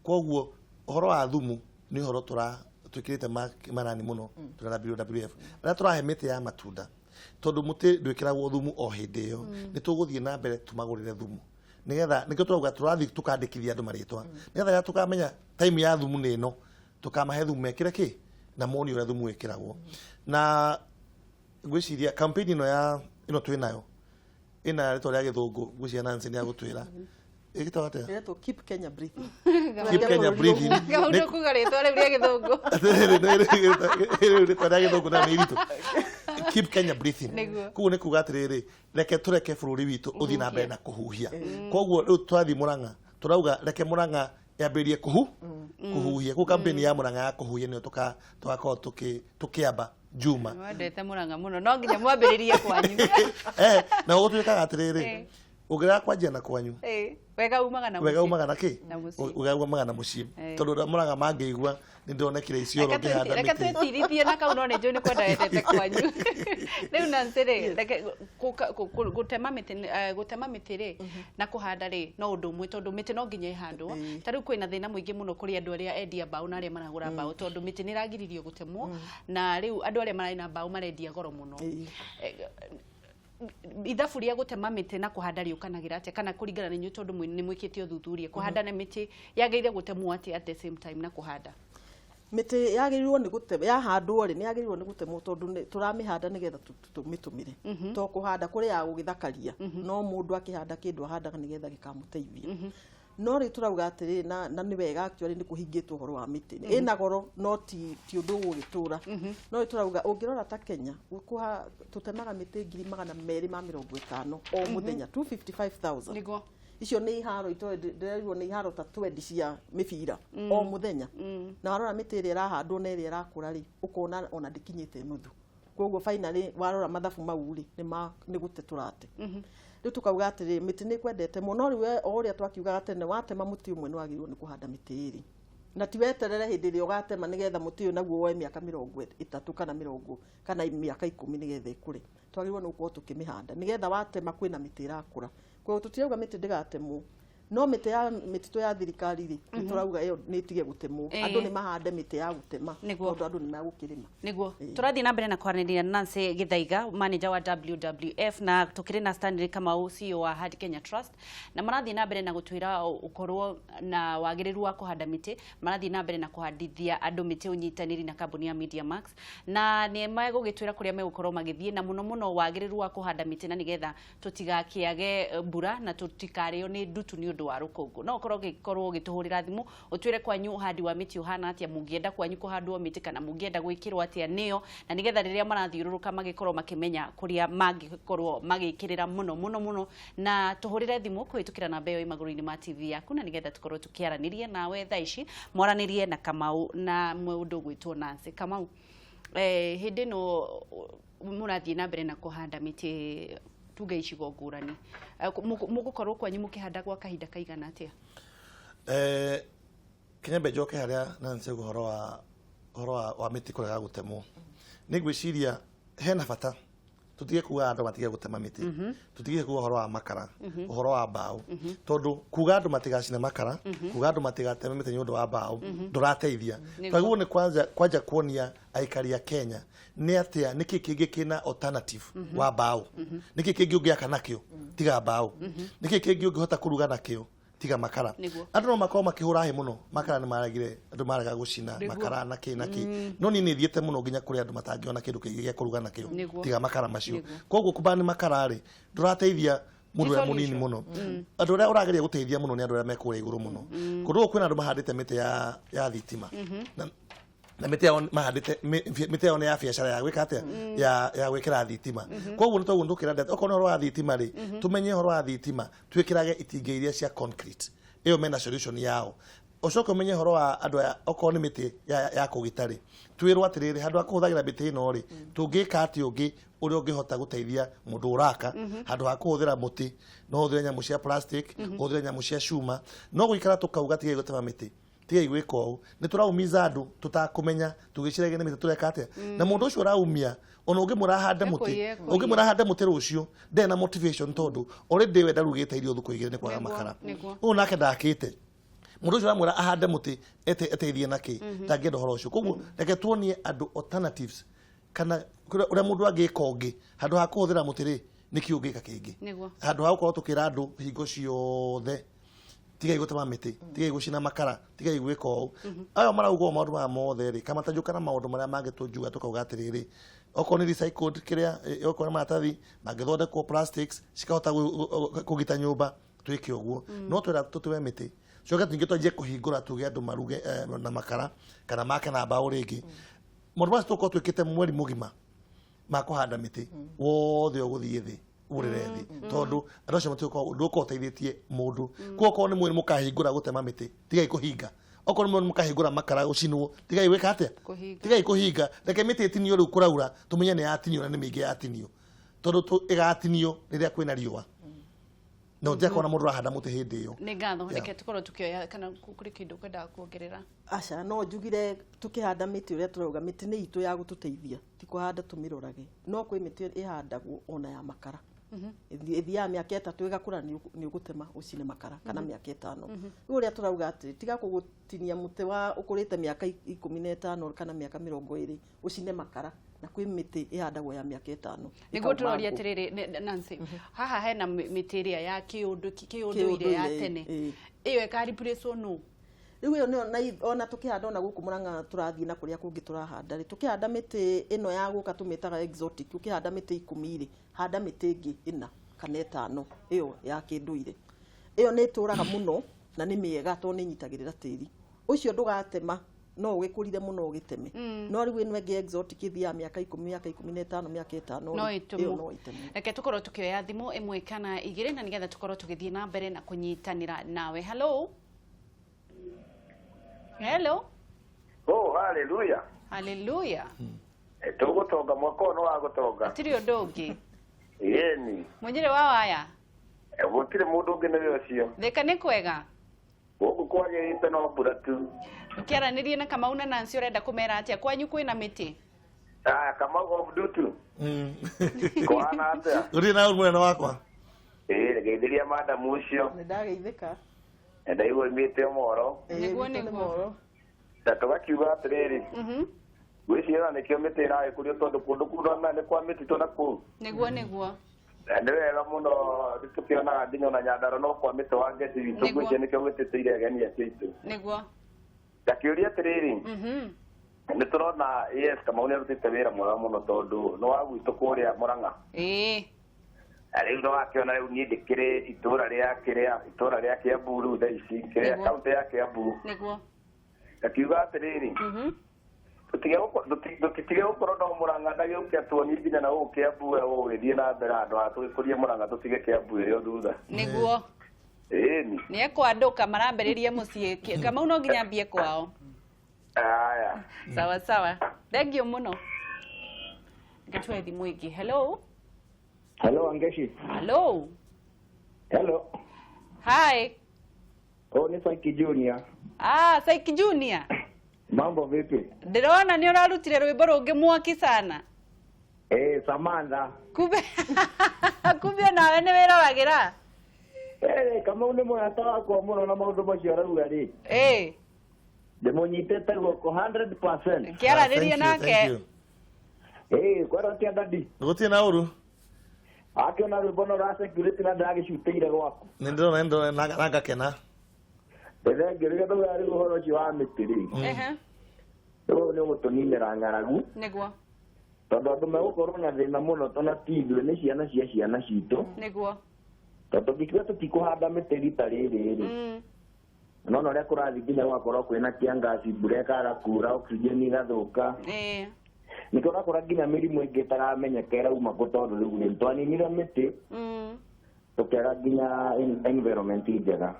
Koguo ũhoro wa thumu nĩ ũhoro tũra twĩkĩrĩte marani mũno tũrĩ na WWF arĩa tũrahe mĩtĩ ya matunda, tondũ mũtĩ ndwĩkĩragwo thumu o hĩndĩ ĩyo. Nĩ tũgũthiĩ na mbere tũmagũrĩre thumu, nĩgetha nĩkĩo tũrauga tũrathiĩ tũkandĩkithia andũ marĩtwa, nĩgetha rĩrĩa tũkamenya time ya thumu nĩ ĩno, tũkamahe thumu mekĩre kĩ na moni ũrĩa thumu wĩkĩragwo. Na ngwĩciria campaign ĩno ya ĩno twĩ nayo ĩna rĩtwa rĩa gĩthũngũ, ngwĩciria Nancy nĩ agũtwĩra ĩgĩtagwo atĩa. Ĩretwo Keep Kenya Breathing. Keep Kenya Breathing. Kamau, nĩ kuga rĩtwa rĩu rĩa gĩthũngũ. Atĩrĩrĩ, rĩu rĩtwa rĩa gĩthũngũ na nĩ iritũ, Keep Kenya Breathing. Nĩguo. Koguo nĩ kuga atĩrĩrĩ, reke tũreke bũrũri witũ ũthiĩ na mbere na kũhuhia. Koguo rĩu twathiĩ Mũrang'a, tũrauga reke Mũrang'a yambĩrĩrie kũhuhia. Koguo campaign ya Mũrang'a ya kũhuhia nĩyo tũgakorwo tũkĩamba Juma. Mwendete Mũrang'a mũno, no nginya mwambĩrĩrie kwanyu. Na gũtuĩkaga atĩrĩrĩ, ũngĩrega kwanjia na kwanyu, wega umaga na wega mũciĩ. Umaga na kĩ? Na mũciĩ. Wega umaga na mũciĩ, tondũ ũrĩa Mũrang'a mangĩigua nĩ ndĩronekire Isiolo ngĩhanda Reke mĩtĩ. Twĩtirithie na kau, no nĩ njũĩ nĩ kwenda wendete kwanyu. Rĩu Nancy rĩ, reke gũtema mĩtĩ, gũtema mĩtĩ rĩ na kũhanda rĩ no ũndũ ũmwe, tondũ mĩtĩ no nginya ĩhandwo. Ta rĩu kwĩna thĩna mũingĩ mũno kũrĩ andũ arĩa endia mbaũ na arĩa maragũra mbaũ, tondũ mĩtĩ nĩ ĩragiririo gũtemwo, na rĩu andũ arĩa marĩ na mbaũ marendia goro mũno. Ithabu rĩa gũtema mĩtĩ na kũhanda rĩũkanagĩra atĩa, kana kũringana na inyuĩ, tondũ nĩ mwĩkĩte ũthuthuria, kũhanda na mĩtĩ yagĩrĩire gũtemwo atĩa at the same time na kũhanda? Mĩtĩ yagĩrĩirwo nĩ gũte yahandwo rĩ, nĩ yagĩrĩirwo nĩ gũtemwo, tondũ tũramĩhanda nĩgetha tũmĩtũmĩre, to kũhanda kũrĩ ya gũgĩthakaria. No mũndũ akĩhanda kĩndũ ahandaga nĩgetha gĩkamũteithia. No rĩu tũrauga atĩrĩrĩ, na nĩ wega actually nĩ kũhingĩtwo ũhoro wa mĩtĩ ĩna goro, no ti ũndũ ũgũgĩtũra. No rĩu tũrauga ũngĩrora ta Kenya, tũtemaga mĩtĩ 250,000 o mũthenya, 255,000. Icio nĩ iharo itoĩ ndĩrerirwo nĩ iharo ta 20 cia mĩbira o mũthenya. Na warora mĩtĩ ĩrĩa ĩrahandwo na ĩrĩa ĩrakũra rĩ, ũkona ona ndĩkinyĩte nuthu. Koguo finally warora mathabu mau rĩ, nĩ gũte tũrate. Rĩu tũkauga atĩrĩ, mĩtĩ nĩ kwendete mũno, no rĩu we, o ũrĩa twakiugaga tene, watema mũtĩ ũmwe nĩ wagĩrĩirwo nĩ kũhanda mĩtĩ ĩrĩ, na ti weterere hĩndĩ ĩrĩa ũgatema nĩgetha mũtĩ ũyũ naguo woe mĩaka 30 kana mĩrongo kana mĩaka 10 nĩgetha ĩkũre. Twagĩrĩirwo nĩ gũkorwo tũkĩmĩhanda nĩgetha watema kwĩna mĩtĩ ĩrakũra. Koguo tũtirauga mĩtĩ ndĩgatemwo, no mĩtĩ ya mĩtitũ ya thirikari rĩ, nĩ tũrauga ĩyo nĩ ĩtige gũtemwo. Andũ nĩ mahande mĩtĩ ya gũtema, tondũ andũ nĩ megũkĩrĩma. Niguo tũrathiĩ na mbere na kwaranĩria na Nancy Githaiga, manager wa WWF, na tũkĩrĩ na Stanley Kamau, CEO wa Hard Kenya Trust, na marathiĩ na mbere na gũtwĩra ũkorwo na wagĩrĩru wa kũhanda mĩtĩ. Marathiĩ na mbere na kũhandithia andũ mĩtĩ ũnyitanĩri na kambuni ya Media Max, na nĩ megũgĩtwĩra kũrĩa megũkorwo magĩthiĩ, na mũno mũno wagĩrĩru wa kũhanda mĩtĩ, na nĩgetha tũtigakĩage mbura na tũtikarĩo nĩ ndutu nĩ ũndũ wa rũkũngũ. No ũkorwo ũgĩkorwo ũgĩtũhũrĩra thimũ ũtwĩre kwanyu ũhandi wa mĩtĩ ũhana atĩa, mũngĩenda kwanyu kũhandwo mĩtĩ kana mũngĩenda gwĩkĩrwo atĩa nĩyo, na nĩgetha rĩrĩa marathiũrũrũka magĩkorwo makĩmenya kũrĩa mangĩkorwo magĩkĩrĩra mũno mũno mũno. Na tũhũrĩre thimũ kũhĩtũkĩra namba ĩyo ĩ magũrũ-inĩ ma TV yaku, na nĩgetha tũkorwo tũkĩaranĩria nawe thaa ici, mwaranĩrie na Kamau na mũndũ ũgwĩtwo Nancy Kamau. Hĩndĩ ĩno mũrathiĩ na mbere na kũhanda mĩtĩ tuge icigo ngũrani, mũgũkorwo kwanyu mũkĩhanda gwa kahinda kaigana atĩa? Kinyambe njoke harĩa Nancy auga ũhoro wa mĩtĩ kũrega gũtemwo. Nĩ ngwĩciria hena bata tũtige kuga andũ matige gũtema mĩtĩ, tũtige kuga ũhoro wa makara, ũhoro wa mbaũ, tondũ kuga andũ matigacine makara, kuga andũ matigateme mĩtĩ nĩ ũndũ wa mbaũ, ndũrateithia. Twagĩrĩirwo nĩ kwanja kuonia aikari a Kenya nĩ atĩa, nĩkĩ kĩngĩ kĩna alternative wa mbaũ, nĩkĩ kĩngĩ ũngĩaka nakĩo tiga mbaũ, nĩkĩ kĩngĩ ũngĩhota kũruga nakĩo tiga makara. Andũ no makorwo makĩhũra hĩ mũno makara nĩ maregire, andũ marega gũcina makara na kĩ na kĩ, no niĩ nĩ thiĩte mũno nginya kũrĩa andũ matangĩona kĩndũ kĩngĩ gĩa kũruga nakĩo tiga makara macio. Koguo kũbani makara rĩ, ndũrateithia mũndũ ũrĩa mũnini mũno. Andũ arĩa ũrageria gũteithia mũno nĩ andũ arĩa me kũrĩa igũrũ mũno. Kũndũ gũkũ kwĩna andũ mahandĩte mĩtĩ ya thitima. Na Na mĩtĩ yao mahandĩte mĩtĩ yao nĩ ya biacara ya gwĩka atĩa, ya gwĩkĩra thitima. Koguo nĩ toguo tũkĩra andũ, okorwo nĩ ũhoro wa thitima rĩ, tũmenye ũhoro wa thitima, twĩkĩrage itingĩ iria cia concrete ĩyo mena solution yao. Ũcoke ũmenye ũhoro wa andũ aya, okorwo nĩ mĩtĩ ya kũgita rĩ, twĩrwo atĩrĩrĩ, handũ ha kũhũthagĩra mĩtĩ ĩno rĩ, tũngĩka atĩa ũngĩ ũrĩa ũngĩhota gũteithia mũndũ ũraka? Handũ ha kũhũthĩra mũtĩ, no ũhũthĩre nyamũ cia plastic, ũhũthĩre nyamũ cia cuma. No gũikara tũkauga tigai gũtema mĩtĩ, tigai gwĩka ũũ, nĩ tũraumiza andũ tũtakũmenya, tũgĩciragia nĩ mĩtĩ tũreka atĩa. Na mũndũ ũcio ũraumia, ona ũngĩmwĩra ahande mũtĩ, Ekũiya, ekũiya. Ũngĩmwĩra ahande mũtĩ rũciũ, ndarĩ na motivation, tondũ already we ndarugĩte irio thukũ 2 nĩ kwaga makara. Ũyũ nake ndakĩte, mũndũ ũcio ũramwĩra ahande mũtĩ eteithie na kĩ, ndangĩenda ũhoro ũcio. Koguo reke tuonie andũ alternatives, kana ũrĩa mũndũ angĩka ũngĩ handũ ha kũhũthĩra mũtĩ rĩ, nĩkĩ ũngĩka kĩngĩ, handũ ha gũkorwo tũkĩra andũ hingo ciothe tigai gũtema mĩtĩ, tigai gũcina makara, tigai gwĩka ũũ. Ayo marauga ũũ, maũndũ maya mothe rĩ, kamatanjũka na maũndũ marĩa mangĩ tũngiuga tũkauga atĩrĩrĩ, okorwo nĩ recycled kĩrĩa, okorwo nĩ maratathi mangĩthondekwo plastics cikahota kũgita nyũmba, twĩke ũguo. No twĩra tũteme mĩtĩ, coke ningĩ twanjie kũhingũra tuge andũ maruge na makara kana make na mbaũ rĩngĩ, maũndũ macio tũkorwo twĩkĩte mweri mũgima ma kũhanda mĩtĩ wothe ũgũthiĩ thĩ ũrĩre thĩ, tondũ andũ acio matigũkorwo ndũgũkorwo ũteithĩtie mũndũ. Koguo okorwo nĩ mwĩrĩ mũkahingũra gũtema mĩtĩ, tigai kũhinga. Okorwo nĩ mwĩrĩ mũkahingũra makara gũcinwo, tigai gwĩka atĩa? Kũhinga. Tigai kũhinga. Reke mĩtĩ ĩtinio rĩu kũraura, tũmenye nĩ yatinio na nĩ mĩingĩ yatinio, tondũ ĩgatinio rĩrĩa kwĩna riũa, na ũtiakorwo na mũndũ ũrahanda mũtĩ hĩndĩ ĩyo. Nĩ ngatho. Reke tũkorwo tukĩoya kana kũrĩ kĩndũ ũkwendaga kuongerera? Aca, no njugire tukĩhanda mĩtĩ, ũrĩa tũrauga, mĩtĩ nĩ itũ ya gũtũteithia, ti kũhanda tũmĩrorage. No kwĩ mĩtĩ ĩhandagwo ona ya makara. Ĩthiaga mĩaka 3 ĩgakũra, nĩ ũgũtema ũcine makara, kana mĩaka 5. Rĩu ũrĩa tũrauga atĩ tiga kũgũtinia mũtĩ wa ũkũrĩte mĩaka 15 kana mĩaka 20 ũcine makara, na kwĩ mĩtĩ ĩhandagwo ya mĩaka 5. Nĩguo ĩkauma tũroria ngũ. Atĩrĩrĩ, Nancy, haha hena mĩtĩ ĩrĩa ya kĩũndũire ya Kĩũndũire, tene, ĩ. ĩyo ĩka replace nũ? Rĩu ĩyo nĩyo na ona tũkĩhanda ona gũkũ Mũrang'a, tũrathiĩ na kũrĩa kũngĩ tũrahanda rĩ, tũkĩhanda mĩtĩ ĩno ya gũka tũmĩtaga exotic, ũkĩhanda mĩtĩ 10 rĩ, handa mĩtĩ ĩngĩ 4 kana 5 ĩyo ya kĩndũire. Ĩyo nĩ ĩtũraga mũno na nĩ mĩega tondũ nĩ ĩnyitagĩrĩra tĩri ũcio. Ndũgatema, no ũgĩkũrire mũno ũgĩteme. No rĩu ĩno ĩngĩ exotic ĩthiaga mĩaka 10, mĩaka 15, mĩaka 5 no rĩ, ĩyo ĩtũmwo. No ĩtemwo. Reke tũkorwo tukĩoya thimũ 1 kana 2 na nĩgetha tũkorwo tũgĩthiĩ na mbere na kũnyitanĩra nawe. Hello, hello. Oh, haleluya. Haleluya. Tũgũtonga mwaka ũyũ, nĩ wa gũtonga. Hatirĩ ũndũ ũngĩ. Ĩni. Mũnyĩrĩ wa waya. Gũtirĩ mũndũ ũngĩ nĩwe ũcio. Thĩka nĩ kwega? Gũkũ kwagĩrĩte, no mbura tu. Ũkĩaranĩrie na Kamau na Nancy, ũrenda kũmera atĩa? Kwanyu kwĩna mĩtĩ? Aya, Kamau of Dutu. Kũhana atĩa? Gũtirĩ na ũru, mũnene wakwa. Ĩĩ, geithĩria madamu ũcio. Nĩ ndageithĩka. Ndaigua imĩte mohoro. Ĩĩ, Nĩguo, gwitũ nĩ nĩguo. mohoro. Na tũgakiuga atĩrĩrĩ, ngwĩciria ona nĩkĩo mĩtĩ ĩragĩkũrio, tondũ kũndũ kũu ndona nĩ kwa mĩtitũ na kũu. Nĩguo. Na nĩ wega mũno, tũkĩonaga nginya ona Nyandarua no kwa mĩtĩ wa ngeci witũ. Ngwĩciria nĩkĩo gwĩtĩtĩire ageni acio aitũ. Ngakĩũria atĩrĩrĩ, nĩ tũrona yes, Kamau nĩ arutĩte wĩra mwega mũno, tondũ nĩ wa gwitũ kũrĩa Mũrang'a. Na rĩu nĩ wakĩona rĩu niĩ ndĩkĩrĩ itũũra rĩa kĩrĩa, itũũra rĩa Kĩambu rĩu thaa ici, kĩrĩa kaũntĩ ya Kĩambu. Ngakiuga atĩrĩrĩ, tũtige gũkorwo no Mũrang'a ndagĩũke atuonie nginya na gũkũ Kĩambu we ũgĩthiĩ na mbere, handũ ha tũgĩkũrie Mũrang'a tũtige Kĩambu ĩrĩ o thutha. Ĩni. Nĩ ekwandũka marambĩrĩrie mũciĩ. Kamau no nginya ambie kwao. Aya. Sawa sawa, thank you mũno. Ngĩtue thimũ ĩngĩ. Hello. Hello, Angeshi. Hello. Hello. Hi. Oh, ni Saiki Junior. Ah, Saiki Junior. Mambo vipi? Ndĩrona nĩ ũrarutire rwĩmbo rũngĩ mwaki sana. Eh, Samantha. Kumbe kumbe nawe nĩ wĩroragĩra. Eh, kama nĩ mũrata wakwa mũno na maũndũ macio arauga rĩ. Ndĩmũnyitĩte guoko 100%. Kĩaranĩrie Thank you, thank nake. you. Eh, kwara tia dadi. Gũtirĩ na ũru. Akĩona rwĩmbo no rwa security na ndĩragĩcutĩire gwaku. Nĩ ndĩrona, nĩ ndĩrona na ngakena. Ndĩrengĩ rĩrĩa ndauga rĩu ũhoro ũcio wa mĩtĩ rĩ. Rĩu nĩ ũgũtũninĩra ng'aragu. Tondũ andũ megũkorwo na thĩna mũno, tona ti ithuĩ, nĩ ciana cia ciana citũ. Tondũ ngĩkiuga tũtikũhanda mĩtĩ rita rĩrĩ rĩ. Nona ũrĩa kũrathiĩ nginya gũgakorwo kwĩna kĩangaci mbura ĩkaga kura oxygen ĩgathũka. Nĩkĩo ũrakora nginya mĩrimũ ĩngĩ ĩtaramenyeka ĩrauma kũ tondũ rĩu rĩ twaninire mĩtĩ tũkĩaga nginya environment njega.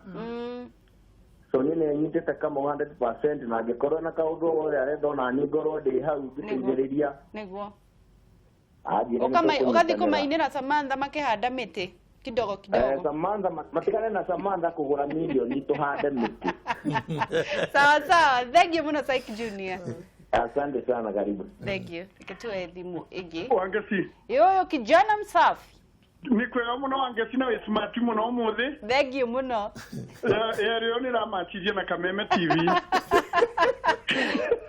So niĩ nĩ nyitĩte Kamau 100% na angĩkorwo na kaũndũ o wothe arenda ona niĩ ngorwo ndĩ hau ngĩteithĩrĩria. Nĩguo. Ũgathiĩ kũmainĩra Samantha makĩhanda mĩtĩ kidogo kidogo. Samantha matigane na Samantha kũgũra milioni tũhande mĩtĩ. Sawa sawa. Thank you mũno Syke Junior. Asante sana, karibu. Thank you. Reke thimũ ĩngĩ. Wangeci. Yoyo kijana msafi. Nĩ kwega mũno Wangeci na wĩ smart mũno ũmũthĩ. Thank you mũno. Rĩo nĩ ramacirie na Kameme TV.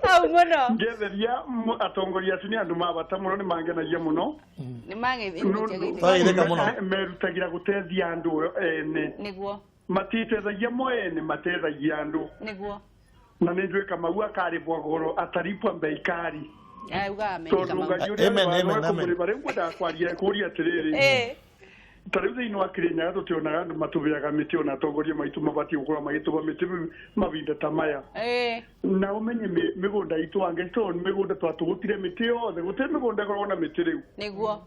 Hau mũno. Ngetheria atongoria acio nĩ andũ ma bata mũno nĩ mangenagia mũno. Nĩ mangeithĩka mũno. Merutagĩra gũteithia andũ ene. Nĩguo. Matiteithagia mo ene mateithagia andũ. Nĩguo. Na nĩ njũĩ Kamau akarĩbwa goro ataripwa mbei kari. Tondũ Ngai ũrĩa rĩu ngwendaga kwaria kũria atĩrĩrĩ. Ta rĩu thĩinĩ wa Kĩrĩnyaga tũtionaga andũ matũbĩaga mĩtĩ ona atongoria maitũ mabatiĩ gũkorwo magĩtũba mĩtĩ mahinda ta maya. Na ũmenye mĩgũnda itũ Wangeci tondũ mĩgũnda twatũgũtire mĩtĩ yothe gũtirĩ mĩgũnda ĩkoragwo na mĩtĩ rĩu. Nĩguo.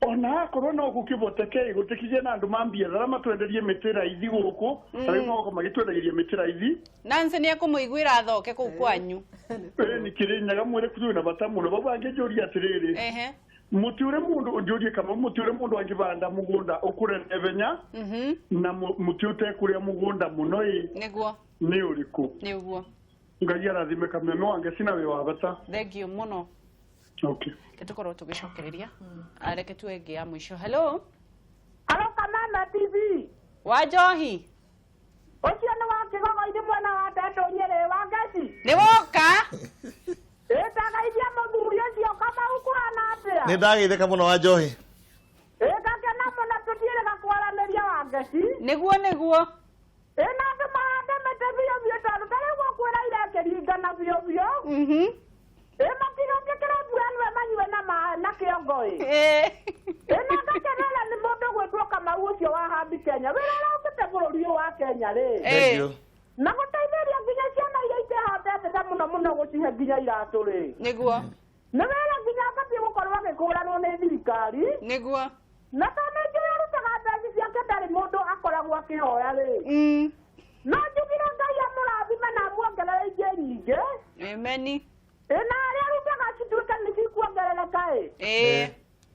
Ona akorwo no gũkĩhoteke gũtikigĩe na andũ ma biathara matwenderie mĩtĩ raithi gũkũ ta rĩu magoka magĩtwendagĩria mĩtĩ raithi. Nancy nĩ ekũmũiguĩra athoke kũu kwanyu. Nĩ Kĩrĩnyaga mwĩrĩ twĩ na bata mũno. Bau angĩnjũria atĩrĩrĩ. Mũtĩ ũrĩa mũndũ njũrie kama mũtĩ ũrĩa mũndũ angĩbanda mũgũnda ũkũre naihenya na mũtĩ ũtekũrĩa mũgũnda mũno ĩ. Nĩguo. Nĩ ũrĩkũ? Nĩguo. Ngai arathime Kameme Wangeci na wĩ wa bata. Thank you mũno. Okay. Tukorwo tũgĩcokereria. Reke tuwe ĩngĩ ya mũico. Hello. Hello Kameme TV. Wa Njohi. Ũcio nĩ wa Kĩgogo-inĩ mwena wa Ndendũ Nyĩrĩ. Wangeci. Nĩ woka. Ĩtagaithia mũthuri ũcio Kamau kũhana atĩa? Nĩ ndageithĩka mũno wa Njohi. Ĩngakena mũno tũtiĩrĩga kwaranĩria Wangeci. Nĩguo nĩguo. Ĩna andũ mahande mĩtĩ biũ biũ tondũ ta rĩu gũkwĩra irekĩringana biũ biũ. Ĩmatigangĩkĩra mbura nĩwe manyue na na kĩongo ĩ. Ĩna ngakenera nĩ mũndũ gwĩtwo Kamau ũcio wa Handi Kenya. Wĩra ũrĩa ũkĩte bũrũri ũyũ wa Kenya rĩ. Na gũteithĩrĩria nginya ciana iria itehotete ta mũno mũno gũcihe nginya iratũ rĩ. Nĩguo. Nĩ wĩra nginya abatiĩ gũkorwo agĩkũranwo nĩ thirikari. Nĩguo. Na tondũ nĩ njũĩ arutaga mbeca ciake ndarĩ mũndũ akoragwo akĩhoya rĩ. No njugire Ngai amũrathime na amuongerere ingĩ nyingĩ. Ameni. Ĩna arĩa arutaga cituĩke nĩ cikuongerereka ĩ.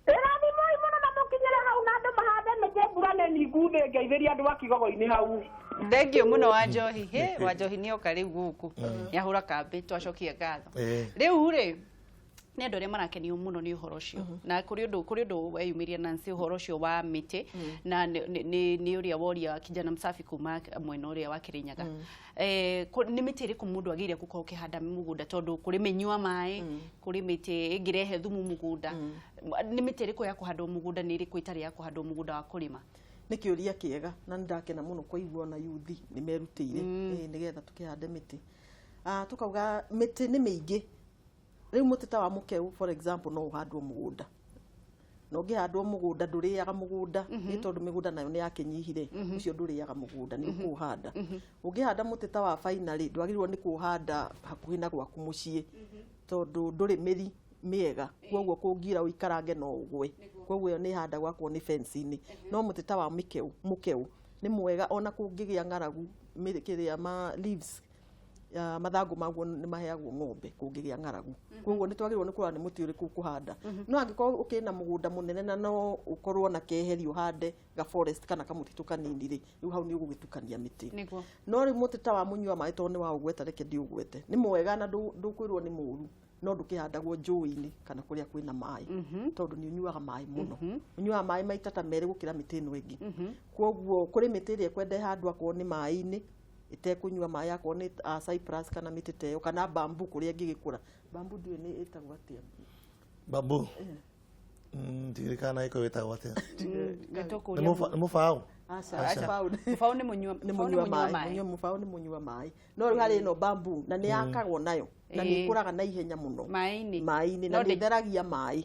Ĩrathimoi mũno na mũkinyĩre hau na andũ mahande mĩtĩ mbura nĩ ningu thĩ ngeithĩria andũ a Kĩgogo-inĩ hau. Thank you mũno wa Njohi. He wa Njohi nĩ oka rĩu gũkũ. Nĩahũra kambĩ twacokia ngatho. Rĩu rĩ nĩ andũ arĩa marakenio mũno nĩ ũhoro ũcio. Na kũrĩ ũndũ weyumĩria Nancy ũhoro ũcio wa mĩtĩ na nĩ ũrĩa woria kijana msafi kuma mwena ũrĩa wa Kĩrĩnyaga. Nĩ mĩtĩ ĩrĩkũ mũndũ agĩrĩire gũkorwo ũkĩhanda mũgũnda tondũ kũrĩ mĩnyua maĩ, kũrĩ mĩtĩ ĩngĩrehe thumu mũgũnda. Nĩ mĩtĩ ĩrĩkũ ya kũhandwo mũgũnda nĩ ĩrĩkũ ĩtarĩ ya kũhandwo mũgũnda wa kũrĩma? Nĩ kĩũria kĩega na nĩ ndakena mũno kũigua ona yuthi nĩ merutĩire nĩgetha tũkĩhande mĩtĩ. Tũkauga mĩtĩ nĩ mĩingĩ. Rĩu mũtĩ ta wa mũkeu for example no ũhandwo mũgũnda. Na ũngĩhandwo mũgũnda ndũrĩaga mũgũnda nĩ tondũ mĩgũnda nayo nĩ yakĩnyihire ũcio ndũrĩaga mũgũnda nĩ ũkũũhanda. Ũngĩhanda mũtĩ ta wa baina rĩ ndwagĩrĩirwo nĩ kũũhanda hakuhĩ na gwaku mũciĩ tondũ ndũrĩ mĩri mĩega koguo kũngira ũikarange no ũgwe. Koguo ĩyo nĩ ĩhandagwo akorwo nĩ fence-inĩ. No mũtĩ ta wa mũkeu nĩ mwega ona kũngĩgĩa ng'aragu kĩrĩa ma leaves mathangũ maguo nĩ maheagwo ng'ombe kũngĩgĩa ng'aragu. Koguo nĩ twagĩrĩirwo nĩ kũrora nĩ mũtĩ ũrĩkũ ũkũhanda. No angĩkorwo ũkĩrĩ na mũgũnda mũnene na no ũkorwo na keheri ũhande ga forest kana kamũtitũ kanini rĩ, rĩu hau nĩ ũgũgĩtukania mĩtĩ. No rĩu mũtĩ ta wa mũnyua maĩ tondũ nĩ wa ũgweta reke ndiũgwete. Nĩ mwega na ndũkwĩrwo nĩ mũũru no ndũkĩhandagwo njũĩ-inĩ kana kũrĩa kwĩna maĩ tondũ nĩ ũnyuaga maĩ mũno. Ũnyuaga maĩ maita ta merĩ gũkĩra mĩtĩ ĩno ĩngĩ. Koguo kũrĩ mĩtĩ ĩrĩa ĩkwenda ĩhandwo akorwo nĩ maĩ-inĩ ĩtekũnyua maĩ akorwo nĩ cypress kana mĩtĩ ta ĩyo kana bamboo kũrĩa ĩngĩgĩkũra. Bamboo ndiũĩ nĩ ĩtagwo atĩa. Bamboo? Ndirikana ĩko ĩtagwo atĩa. Nĩ mũbaũ? Mũbaũ nĩ mũnyua maĩ. Mũbaũ nĩ mũnyua maĩ. No rĩu harĩ ĩno bamboo na nĩ yakagwo nayo na nĩ ĩkũraga na ihenya mũno. Maĩ-inĩ. Maĩ-inĩ na nĩ ĩtheragia maĩ.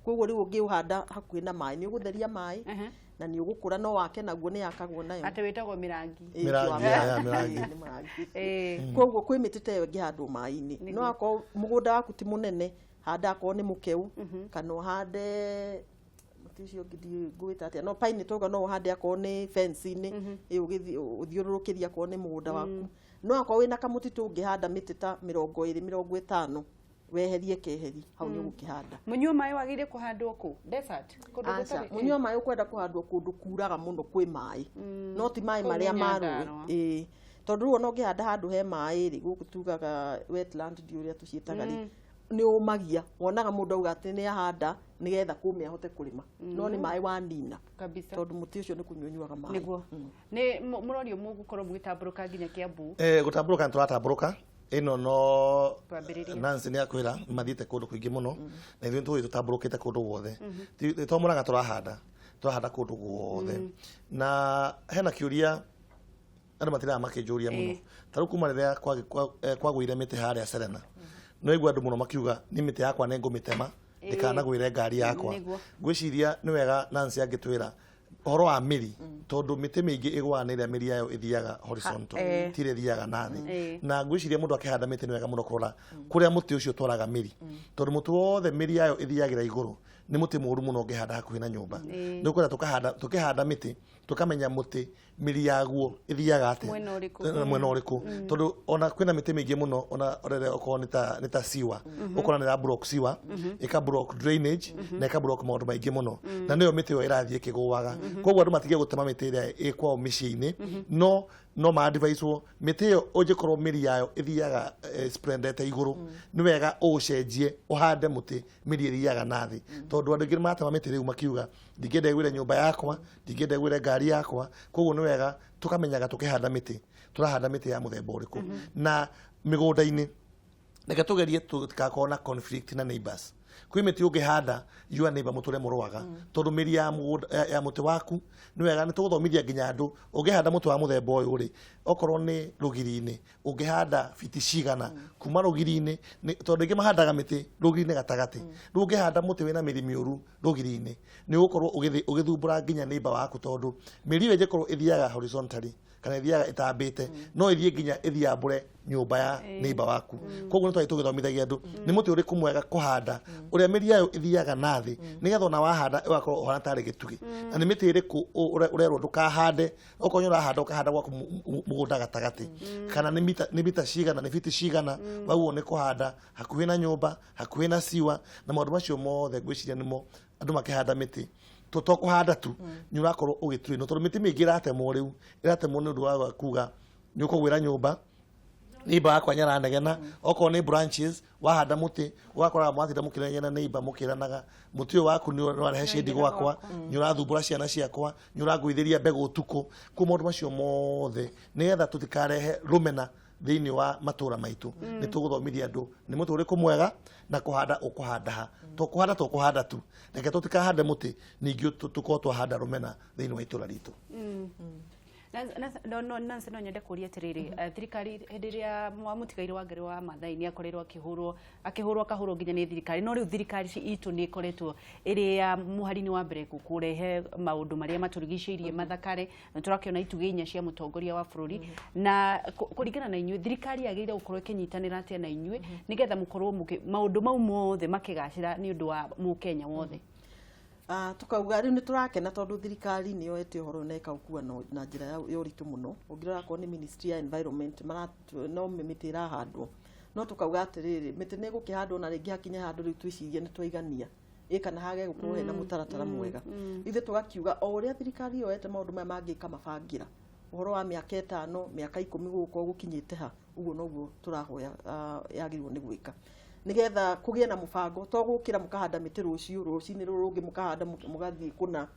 Koguo rĩu ũngĩũhanda hakuhĩ na maĩ nĩ ũgũtheria maĩ na nĩ ũgũkũra, no wake naguo nĩ yakagwo nayo. Atĩ wĩtagwo mĩrangi. Mĩrangi, ya, mĩrangi. Nĩ mũrangi. Koguo kwĩ mĩtĩ ta ĩyo ĩngĩhandwo maĩ-inĩ. No akorwo mũgũnda waku ti mũnene, handa akorwo nĩ mũkeu, kana ũhande mũtĩ ũcio ũngĩ ndiũĩ ngũwĩta atĩa, no pine twauga no ũhande akorwo nĩ fence-inĩ ĩyo ũgĩthiĩ ũthiũrũrũkĩrie akorwo nĩ mũgũnda waku. No akorwo wĩna kamũtitũ ũngĩhanda mĩtĩ ta 20 50 weherie keheri hau nĩ ũgũkĩhanda. Mũnyua maĩ wagĩrĩire kũhandwo kũ? Desert? Kũndũ Aca, gũtarĩ- mũnyua maĩ ũkwenda kũhandwo kũndũ kuraga mũno kwĩ maĩ, no ti maĩ Kũu nĩ marĩa ma rũĩ. Nyandarũa. Ĩĩ, tondũ rĩu ona ũngĩhanda handũ he maĩ rĩ, gũkũ tugaga wetland, ndiũ ũrĩa tũciĩtaga rĩ, nĩ ũmagia, wonaga mũndũ auga atĩ nĩ ahanda nĩgetha kũme ahote kũrĩma, no nĩ maĩ wanina Kabisa. tondũ mũtĩ ũcio nĩ kũnyua ũnyuaga maĩ. Nĩguo. Nĩ mũrorio mũgũkorwo mũgĩtambũrũka nginya Kiambu. Gũtambũrũka nĩ tũratambũrũka ĩno no Kwambĩrĩria. Nancy nĩ akwĩra mathiĩte kũndũ kũingĩ mũno, na ithuĩ nĩtũgũthiĩ tũtambũrũkĩte kũndũ guothe. To Mũrang'a tũrahanda, tũrahanda kũndũ guothe. Na hena kĩũria andũ matiraga makĩnjũria mũno, ta rĩu kuma rĩrĩa kwagũire mĩtĩ harĩa Serena, no igua andũ mũno makiuga nĩ mĩtĩ yakwa nĩ ngũmĩtema ndĩkanagwĩre ngari yakwa. Ngwĩciria nĩ wega Nancy angĩtwĩra ũhoro wa mĩri, tondũ mĩtĩ mĩingĩ ĩgũaga nĩ ĩrĩa mĩri yayo ĩthiaga horizontal, ti ĩrĩa ĩthiaga na thĩ. Na ngwĩciria mũndũ akĩhanda mĩtĩ nĩ wega mũno kũrora kũrĩa mũtĩ ũcio ũtwaraga mĩri, tondũ mũtĩ wothe mĩri yayo ĩthiagĩra igũrũ nĩ mũtĩ mũũru mũno ũngĩhanda hakuhĩ na nyũmba. Nĩ ũkwenda tũkĩhanda mĩtĩ tũkamenya mũtĩ mĩri yaguo ĩthiaga atĩa, Mwena ũrĩkũ. Mwena ũrĩkũ, tondũ ona kwĩna mĩtĩ mĩingĩ mũno, ona rĩrĩa okorwo nĩ ta siwa, ũkona nĩ ĩra block siwa, ĩka block drainage na ĩka block maũndũ maingĩ mũno, na nĩyo mĩtĩ ĩyo ĩrathiĩ ĩkĩgũaga. Koguo andũ matige gũtema mĩtĩ ĩrĩa ĩ kwao mĩciĩ-inĩ, no ma-adviswo mĩtĩ ĩyo ũngĩkorwo mĩri yayo ĩthiaga spreadete igũrũ, nĩ wega ũũcenjie ũhande mũtĩ mĩri ĩthiaga na thĩ, tondũ andũ aingĩ nĩ maratema mĩtĩ rĩu makiuga ndingĩenda ĩgwĩre nyũmba yakwa, ndingĩenda ĩgwĩre ngari yakwa. Koguo nĩ wega tũkamenyaga tũkĩhanda mĩtĩ tũrahanda mĩtĩ ya mũthemba ũrĩkũ. Na mĩgũnda-inĩ reke tũgerie tũtikakorwo na conflict na neighbors. Kwĩ mĩtĩ ũngĩhanda your neighbor mũtũre mũrũaga, tondũ mĩri ya mũgũnda ya mũtĩ waku nĩ wega nĩ tũgũthomithia nginya andũ ũngĩhanda mũtĩ wa mũthemba ũyũ rĩ, okorwo nĩ rũgiri-inĩ ũngĩhanda biti cigana kuma rũgiri-inĩ, tondũ aingĩ mahandaga mĩtĩ rũgiri-inĩ gatagatĩ. Rĩu ũngĩhanda mũtĩ wĩna mĩri mĩũru rũgiri-inĩ nĩ ũgũkorwo ũgĩthumbũra nginya neighbor waku, tondũ mĩri ĩyo ĩngĩkorwo ĩthiaga horizontally kana ĩthiaga ĩtambĩte, no ĩthiĩ nginya ĩthiambũre nyũmba ya neighbor waku. Koguo nĩ twathiĩ tũgĩthomithagia andũ nĩ mũtĩ ũrĩkũ mwega kũhanda ũrĩa mĩri yayo ĩthiaga na thĩ, nĩgetha ona wahanda ĩgakorwo ũhana tarĩ gĩtugĩ, na nĩ mĩtĩ ĩrĩkũ ũrerwo ndũkahande, okorwo nĩ ũrahanda ũkahanda gwaku mũgũnda gatagatĩ, kana nĩ mita cigana, nĩ biti cigana waguo nĩ kũhanda hakuhĩ na nyũmba, hakuhĩ na siwa, na maũndũ macio mothe ngwĩciria nĩmo andũ makĩhanda mĩtĩ to kũhanda tu nĩ ũrakorwo ũgĩtuĩnwo, tondũ mĩtĩ mĩingĩ ĩratemwo rĩu ĩratemwo nĩ ũndũ wa kuga nĩ ũkũgwĩra nyũmba, neighbor yakwa nĩaranegena. Okorwo nĩ branches wahanda mũtĩ ũgakoraga mwatinda mũkĩnegena neighbor mũkĩranaga mũtĩ ũyũ waku nĩ ũrarehe shade gwakwa, nĩ ũrathumbũra ciana ciakwa, nĩ ũrangũithĩria mbegũ ũtukũ. Koguo maũndũ macio mothe nĩgetha tũtikarehe rũmena thĩinĩ wa matũra maitũ, nĩ tũgũthomithia andũ nĩ mũtĩ ũrĩkũ mwega na kũhanda ũkũhanda ha, to kũhanda to kũhanda tu. Reke tũtikahande mũtĩ ningĩ tũkorwo twahanda rũmena thĩinĩ wa itũra ritũ. No Nancy, no nyende kũria atĩrĩrĩ, thirikari hĩndĩ ĩrĩa mũtigairĩ wa Ngarĩ wa Maathai nĩ akorirwo akĩhũrwo akahũrwo nginya nĩ thirikari, no rĩu thirikari itũ nĩ ĩkoretwo ĩrĩ ya mũhari-inĩ wa mbere kũrehe maũndũ marĩa matũrigicĩirie mathakare, na tũrakĩona itugĩ inya cia mũtongoria wa bũrũri. Na kũringana na inyuĩ, thirikari yagĩrĩire gũkorwo ĩkĩnyitanĩra atĩa na inyuĩ nĩgetha mũkorwo maũndũ mau mothe makĩgacĩra nĩ ũndũ wa mũkenya wothe? Tukauga rĩu nĩ tũrakena tondũ thirikari nĩ yoete ũhoro ũyũ na ĩkaũkua na njĩra ya ũritũ mũno. Ũngĩrora akorwo nĩ ministry ya environment no mĩtĩ ĩrahandwo, no tukauga atĩrĩrĩ, mĩtĩ nĩ ĩgũkĩhandwo na rĩngĩ hakinye handũ rĩu twĩcirie nĩ twaigania ĩ kana hage gũkorwo hena mũtaratara mwega. Ithuĩ tũgakiuga o ũrĩa thirikari yoete maũndũ maya mangĩ ĩkamabangĩra ũhoro wa mĩaka 5, mĩaka 10 gũgũkorwo gũkinyĩte ha, ũguo noguo tũrahoya yagĩrĩirwo nĩ gwĩka nĩgetha kũgĩe na mũbango, to gũkĩra mũkahanda mĩtĩ rũciũ, rũcinĩ rũrũ rũngĩ mũkahanda mũgathiĩ kũna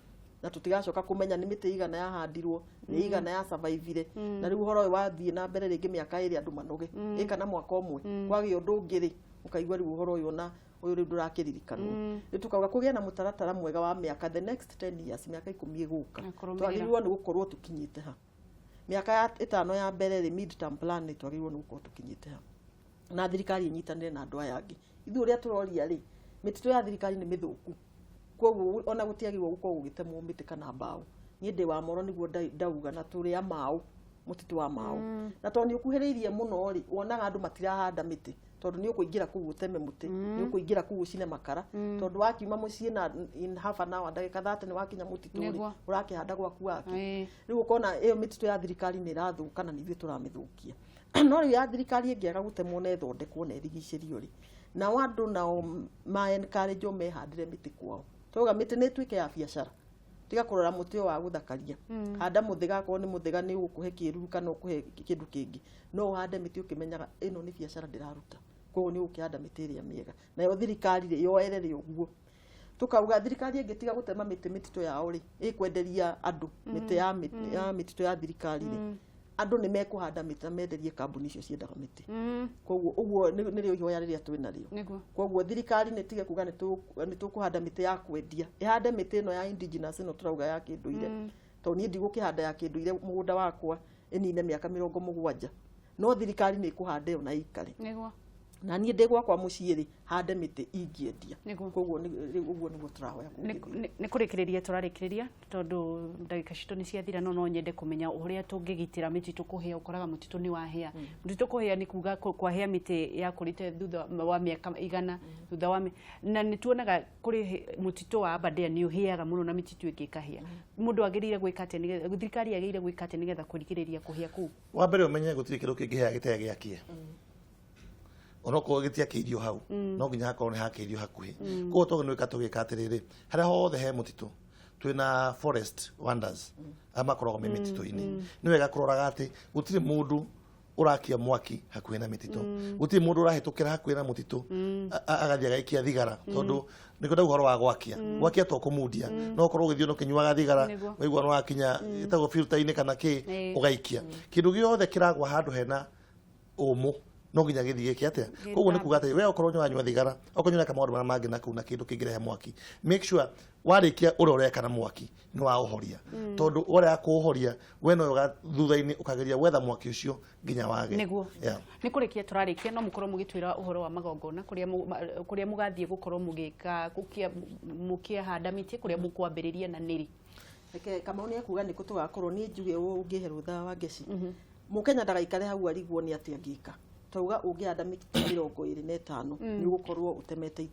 na tũtigacoka kũmenya nĩ mĩtĩ igana yahandirwo, nĩ igana ya survive. Na rĩu ũhoro ũyũ wathiĩ na mbere rĩngĩ mĩaka 2 andũ manoge, ĩ kana mwaka ũmwe kwagĩa ũndũ ũngĩ rĩ, ũkaigua rĩu ũhoro ũyũ ona ũyũ rĩu ndũrakĩririkanwo. Rĩu tukauga kũgĩe na mũtaratara mwega wa mĩaka, the next 10 years, mĩaka 10 ĩgũka, Na kũrũmĩrĩra. Twagĩrĩirwo nĩ gũkorwo tũkinyĩte ha mĩaka ya 5 ya mbere rĩ, mid term plan rĩ, twagĩrĩirwo nĩ gũkorwo tũkinyĩte ha, na thirikari ĩnyitanĩre na andũ aya angĩ. Ithuĩ ũrĩa tũroria rĩ, mĩtitũ ya thirikari nĩ mĩthũku. Koguo ona gũtiagĩrĩirwo gũkorwo gũgĩtemwo mĩtĩ kana mbaũ. Niĩ ndĩ wa moro nĩguo ndauga na tũrĩ a maũ, mũtitũ wa maũ. Na tondũ nĩ ũkuhĩrĩirie mũno rĩ, wonaga andũ matirahanda mĩtĩ tondũ nĩ ũkũingĩra kũu ũteme mũtĩ, nĩ ũkũingĩra kũu ũcine makara, tondũ wakiuma mũciĩ na in half an hour, ndagĩka 30 nĩ wakinya mũtitũ rĩ, ũrakĩhanda gwaku wake. Rĩu ũkona ĩyo mĩtitũ ya thirikari nĩ ĩrathũka na nĩ ithuĩ tũramĩthũkia. No rĩu ya thirikari ĩngĩaga gũtemwo na ĩthondekwo na ĩrigicĩrio rĩ, nao andũ nao ma encourage mehandĩre mĩtĩ kwao. Twauga mĩtĩ nĩ ĩtuĩke ya biacara, tiga kũrora mũtĩ ũyũ wa gũthakaria. Handa mũthĩga, akorwo nĩ mũthĩga nĩ ũgũkũhe kĩruru kana ũkũhe kĩndũ kĩngĩ, no ũhande mĩtĩ ũkĩmenyaga ĩno nĩ biacara ndĩraruta, koguo nĩ ũgũkĩhanda mĩtĩ ĩrĩa mĩega. Nayo thirikari rĩ, yoerere ũguo. Tukauga thirikari ĩngĩtiga gũtema mĩtĩ mĩtitũ yao rĩ, ĩkwenderia andũ mĩtĩ ya ya mĩtitũ ya thirikari rĩ, andũ nĩ mekũhanda mĩtĩ na menderie kambuni icio ciendaga mĩtĩ. Koguo ũguo nĩrĩo ihoya rĩrĩa twĩ narĩo. Koguo thirikari nĩ tige kuga nĩ tũkũhanda mĩtĩ ya kwendia, ĩhande mĩtĩ ĩno ya indigenous ĩno tũrauga ya kĩndũire, tondũ niĩ ndigũkĩhanda ya kĩndũire mũgũnda wakwa ĩnine mĩaka 70, no thirikari nĩ ĩkũhanda ĩyo na ĩikare. Na niĩ ndĩ gwakwa mũciĩ rĩ, hande mĩtĩ ingĩendia. Koguo ũguo nĩguo tũrahoya kũngĩthiĩ. Nĩ kũrĩkĩrĩria tũrarĩkĩrĩria tondũ ndagĩka citũ nĩ ciathira, no nyende kũmenya ũrĩa tũngĩgitĩra mĩtitũ kũhĩa. Ũkoraga mũtitũ nĩ wahĩa. Mũtitũ kũhĩa nĩ kuga kwahĩa mĩtĩ yakũrĩte thutha wa mĩaka 100, thutha wa na nĩ tuonaga kũrĩ mũtitũ wa Aberdare nĩ ũhĩaga mũno na mĩtitũ ĩngĩ ĩkahĩa. Mũndũ agĩrĩire gwĩka atĩa nĩgetha, thirikari yagĩrĩire gwĩka atĩa nĩgetha kũrigĩrĩria kũhĩa kũu? Wa mbere ũmenye gũtirĩ kĩndũ kĩngĩhĩa gĩtarĩ gĩakie. Onokorwo gĩtiakĩirio hau, no nginya hakorwo nĩ hakĩirio hakuhĩ. Koguo twagĩrĩirwo nĩ gwĩka tũgĩka atĩrĩrĩ, harĩa hothe he mũtitũ twĩna forest wonders arĩa makoragwo me mĩtitũ-inĩ, nĩ wega kũroraga atĩ gũtirĩ mũndũ ũrakia mwaki hakuhĩ na mĩtitũ, gũtirĩ mũndũ ũrahĩtũkĩra hakuhĩ na mũtitũ agathiĩ agaikia thigara, tondũ nĩkĩo ndauga ũhoro wa gwakia. Gwakia to kũmundia, no ũkorwo ũgĩthiĩ ũkĩnyuaga thigara, waigua nĩ wakinya ĩtagwo filter-inĩ kana kĩ, ũgaikia. Kĩndũ gĩothe kĩragwa handũ hena ũmũ no nginya gĩthiĩ gĩke atĩa. Koguo nĩ kuga atĩ we okorwo nĩ wanyua thigara, okorwo nĩ ũreka maũndũ marĩa mangĩ na kũu na kĩndũ kĩngĩrehe mwaki, make sure warĩkia ũrĩa ũreka na mwaki nĩ waũhoria, tondũ ũrĩa kũũhoria we no thutha-inĩ ũkageria gwetha mwaki ũcio nginya wage. Nĩguo. Nĩ kũrĩkia tũrarĩkia, no mũkorwo mũgĩtwĩra ũhoro wa magongona kũrĩa mũgathiĩ gũkorwo mũgĩka mũkĩhanda mĩtĩ, kũrĩa mũkwambĩrĩria na nĩrĩ. Reke Kamau nĩ ekuga nĩkũ tũgakorwo. Niĩ njuge ũũ ũngĩhe rũtha wa Ngeci, Mũkenya ndagaikare hau arigwo nĩ atĩa angĩka. Twauga ũngĩhanda mĩtĩ 25 nĩ ũgũkorwo ũtemete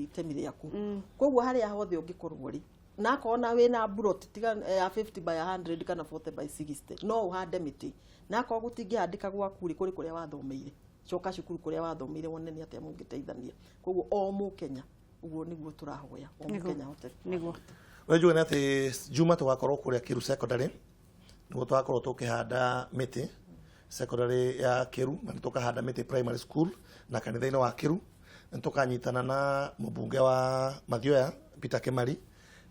itemi rĩaku. Koguo harĩa hothe ũngĩkorwo rĩ, na akorwo na wĩna buroti tiga ya 50 by 100 kana 40 by 60, no ũhande mĩtĩ. Na akorwo gũtingĩhandĩka gwaku rĩ, kũrĩ kũrĩa wathomeire, coka cukuru kũrĩa wathomeire wone nĩ atĩa mũngĩteithania. Koguo o Mũkenya, ũguo nĩguo tũrahoya, o Mũkenya ahote. Nĩguo. Ũrĩa njuge nĩ atĩ Juma tũgakorwo kũrĩa Kiru Secondary, nĩguo tũgakorwo tũkĩhanda mĩtĩ secondary ya Kiru, na nĩ tũkahanda mĩtĩ primary school na kanitha-inĩ wa Kiru. Nĩ tũkanyitana na mũmbunge wa Mathioya Peter Kimari,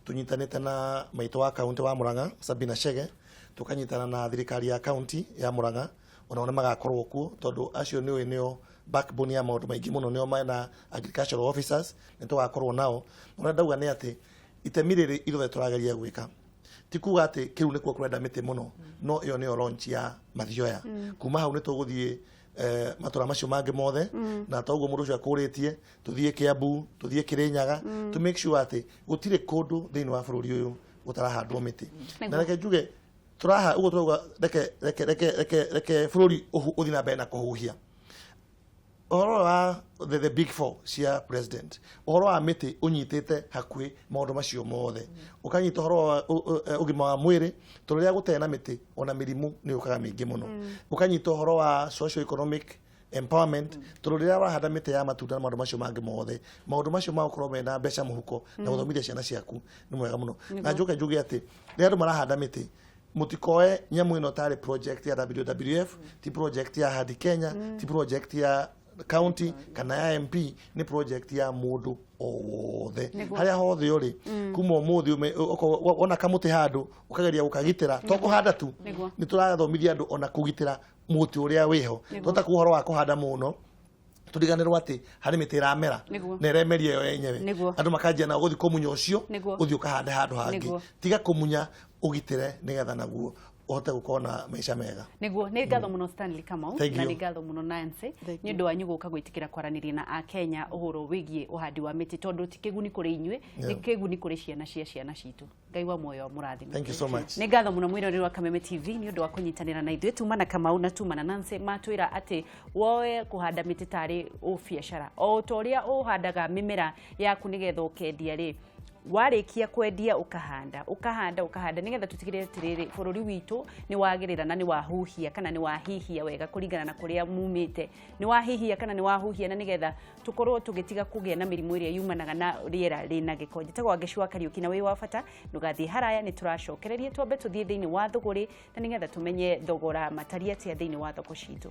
tũnyitanĩte na maitũ wa kaunti wa Murang'a Sabina Chege, tũkanyitana na thirikari ya kaunti ya Murang'a, onao nĩ magakorwo kuo, tondũ acio nĩ nĩo backbone ya maũndũ maingĩ mũno, nĩo mena agricultural officers, nĩ tũgakorwo nao. Ũrĩa ndauga nĩ atĩ itemi rĩrĩ ithuothe tũrageria gwĩka ti kuga atĩ kĩu nĩkuo kũrenda mĩtĩ mũno, no ĩyo nĩyo launch ya Mathioya. Kuma hau nĩ tũgũthiĩ matũra macio mangĩ mothe, na toguo mũndũ ũcio akũrĩtie, tũthiĩ Kiambu, tũthiĩ Kirinyaga, to make sure atĩ gũtirĩ kũndũ thĩinĩ wa bũrũri ũyũ gũtarahandwo mĩtĩ. Na reke njuge tũraha ũguo tũrauga, reke reke reke reke reke bũrũri ũthiĩ na mbere na kũhuhia ũhoro wa the big four cia president. Ũhoro wa mĩtĩ ũnyitĩte hakuhĩ maũndũ macio mothe, ũkanyita ũhoro wa ũgima wa mwĩrĩ, tondũ rĩrĩa gũtarĩ na mĩtĩ ona mĩrimũ nĩ yũkaga mĩingĩ mũno. Ũkanyita ũhoro wa socio economic empowerment, tondũ rĩrĩa wahanda mĩtĩ ya matunda na maũndũ macio mangĩ mothe, maũndũ macio ma gũkorwo mena mbeca mũhuko na gũthomithia ciana ciaku nĩ mwega mũno. Na njoke njuge atĩ rĩrĩa andũ marahanda mĩtĩ, mũtikoe nyamũ ĩno tarĩ project ya WWF, ti project ya Hadi Kenya, ti project ya county kana ya MP, nĩ project ya mũndũ o wothe harĩa hothe ũrĩ. Kuma ũmũthĩ okorwo wona kamũtĩ handũ ũkageria gũkagitĩra, to kũhanda tu, nĩ tũrathomithia andũ ona kũgitĩra mũtĩ ũrĩa wĩho. Twata kuga ũhoro wa kũhanda mũno, tũriganĩrwo atĩ harĩ mĩtĩ ĩramera na ĩremeria yo yenyewe. Andũ makanjia nao gũthiĩ kũmunya ũcio, ũthiĩ ũkahande handũ hangĩ. Tiga kũmunya, ũgitĩre nĩgetha naguo Ũhote gũkorwo na maica mega. Niguo, nĩ ngatho mũno Stanley Kamau. Thank na you. Nĩ ngatho mũno Nancy Thank nĩ ũndũ wanyu gũka gwĩtĩkĩra kwaranĩria na akenya ũhoro wĩgiĩ ũhandi wa mĩtĩ, tondũ ti kĩguni kũrĩ inyuĩ, nĩ kĩguni kũrĩ ciana cia ciana citũ. Ngai wa muoyo mũrathime. Thank you so much. Nĩ ngatho mũno mwĩroreri wa Kameme TV nĩ ũndũ wa kũnyitanĩra na ithuĩ. Tuma na Kamau na tuma na Nancy matwĩra atĩ woe kũhanda mĩtĩ tarĩ ũbiacara, o ta ũrĩa ũhandaga mĩmera yaku nĩgetha ũkendia rĩ, warĩkia kwendia ũkahanda, ũkahanda, ũkahanda, nĩgetha tũtigĩrĩre atĩrĩrĩ bũrũri witũ nĩ wagĩrĩra na nĩ wahuhia kana nĩ wahihia wega kũringana na kũrĩa mumĩte, nĩ wahihia kana nĩ wahuhia, na nĩgetha tũkorwo tũgĩtiga kũgĩa na mĩrimũ ĩrĩa yumanaga na rĩera rĩna gĩko. Njĩtagwo Wangeci wa Kariũki na wĩ wa bata ndũgathiĩ haraya, nĩ tũracokereria twambe tũthiĩ thĩinĩ wa thũgũrĩ na nĩgetha tũmenye thogora matari atĩa thĩinĩ wa thoko citũ.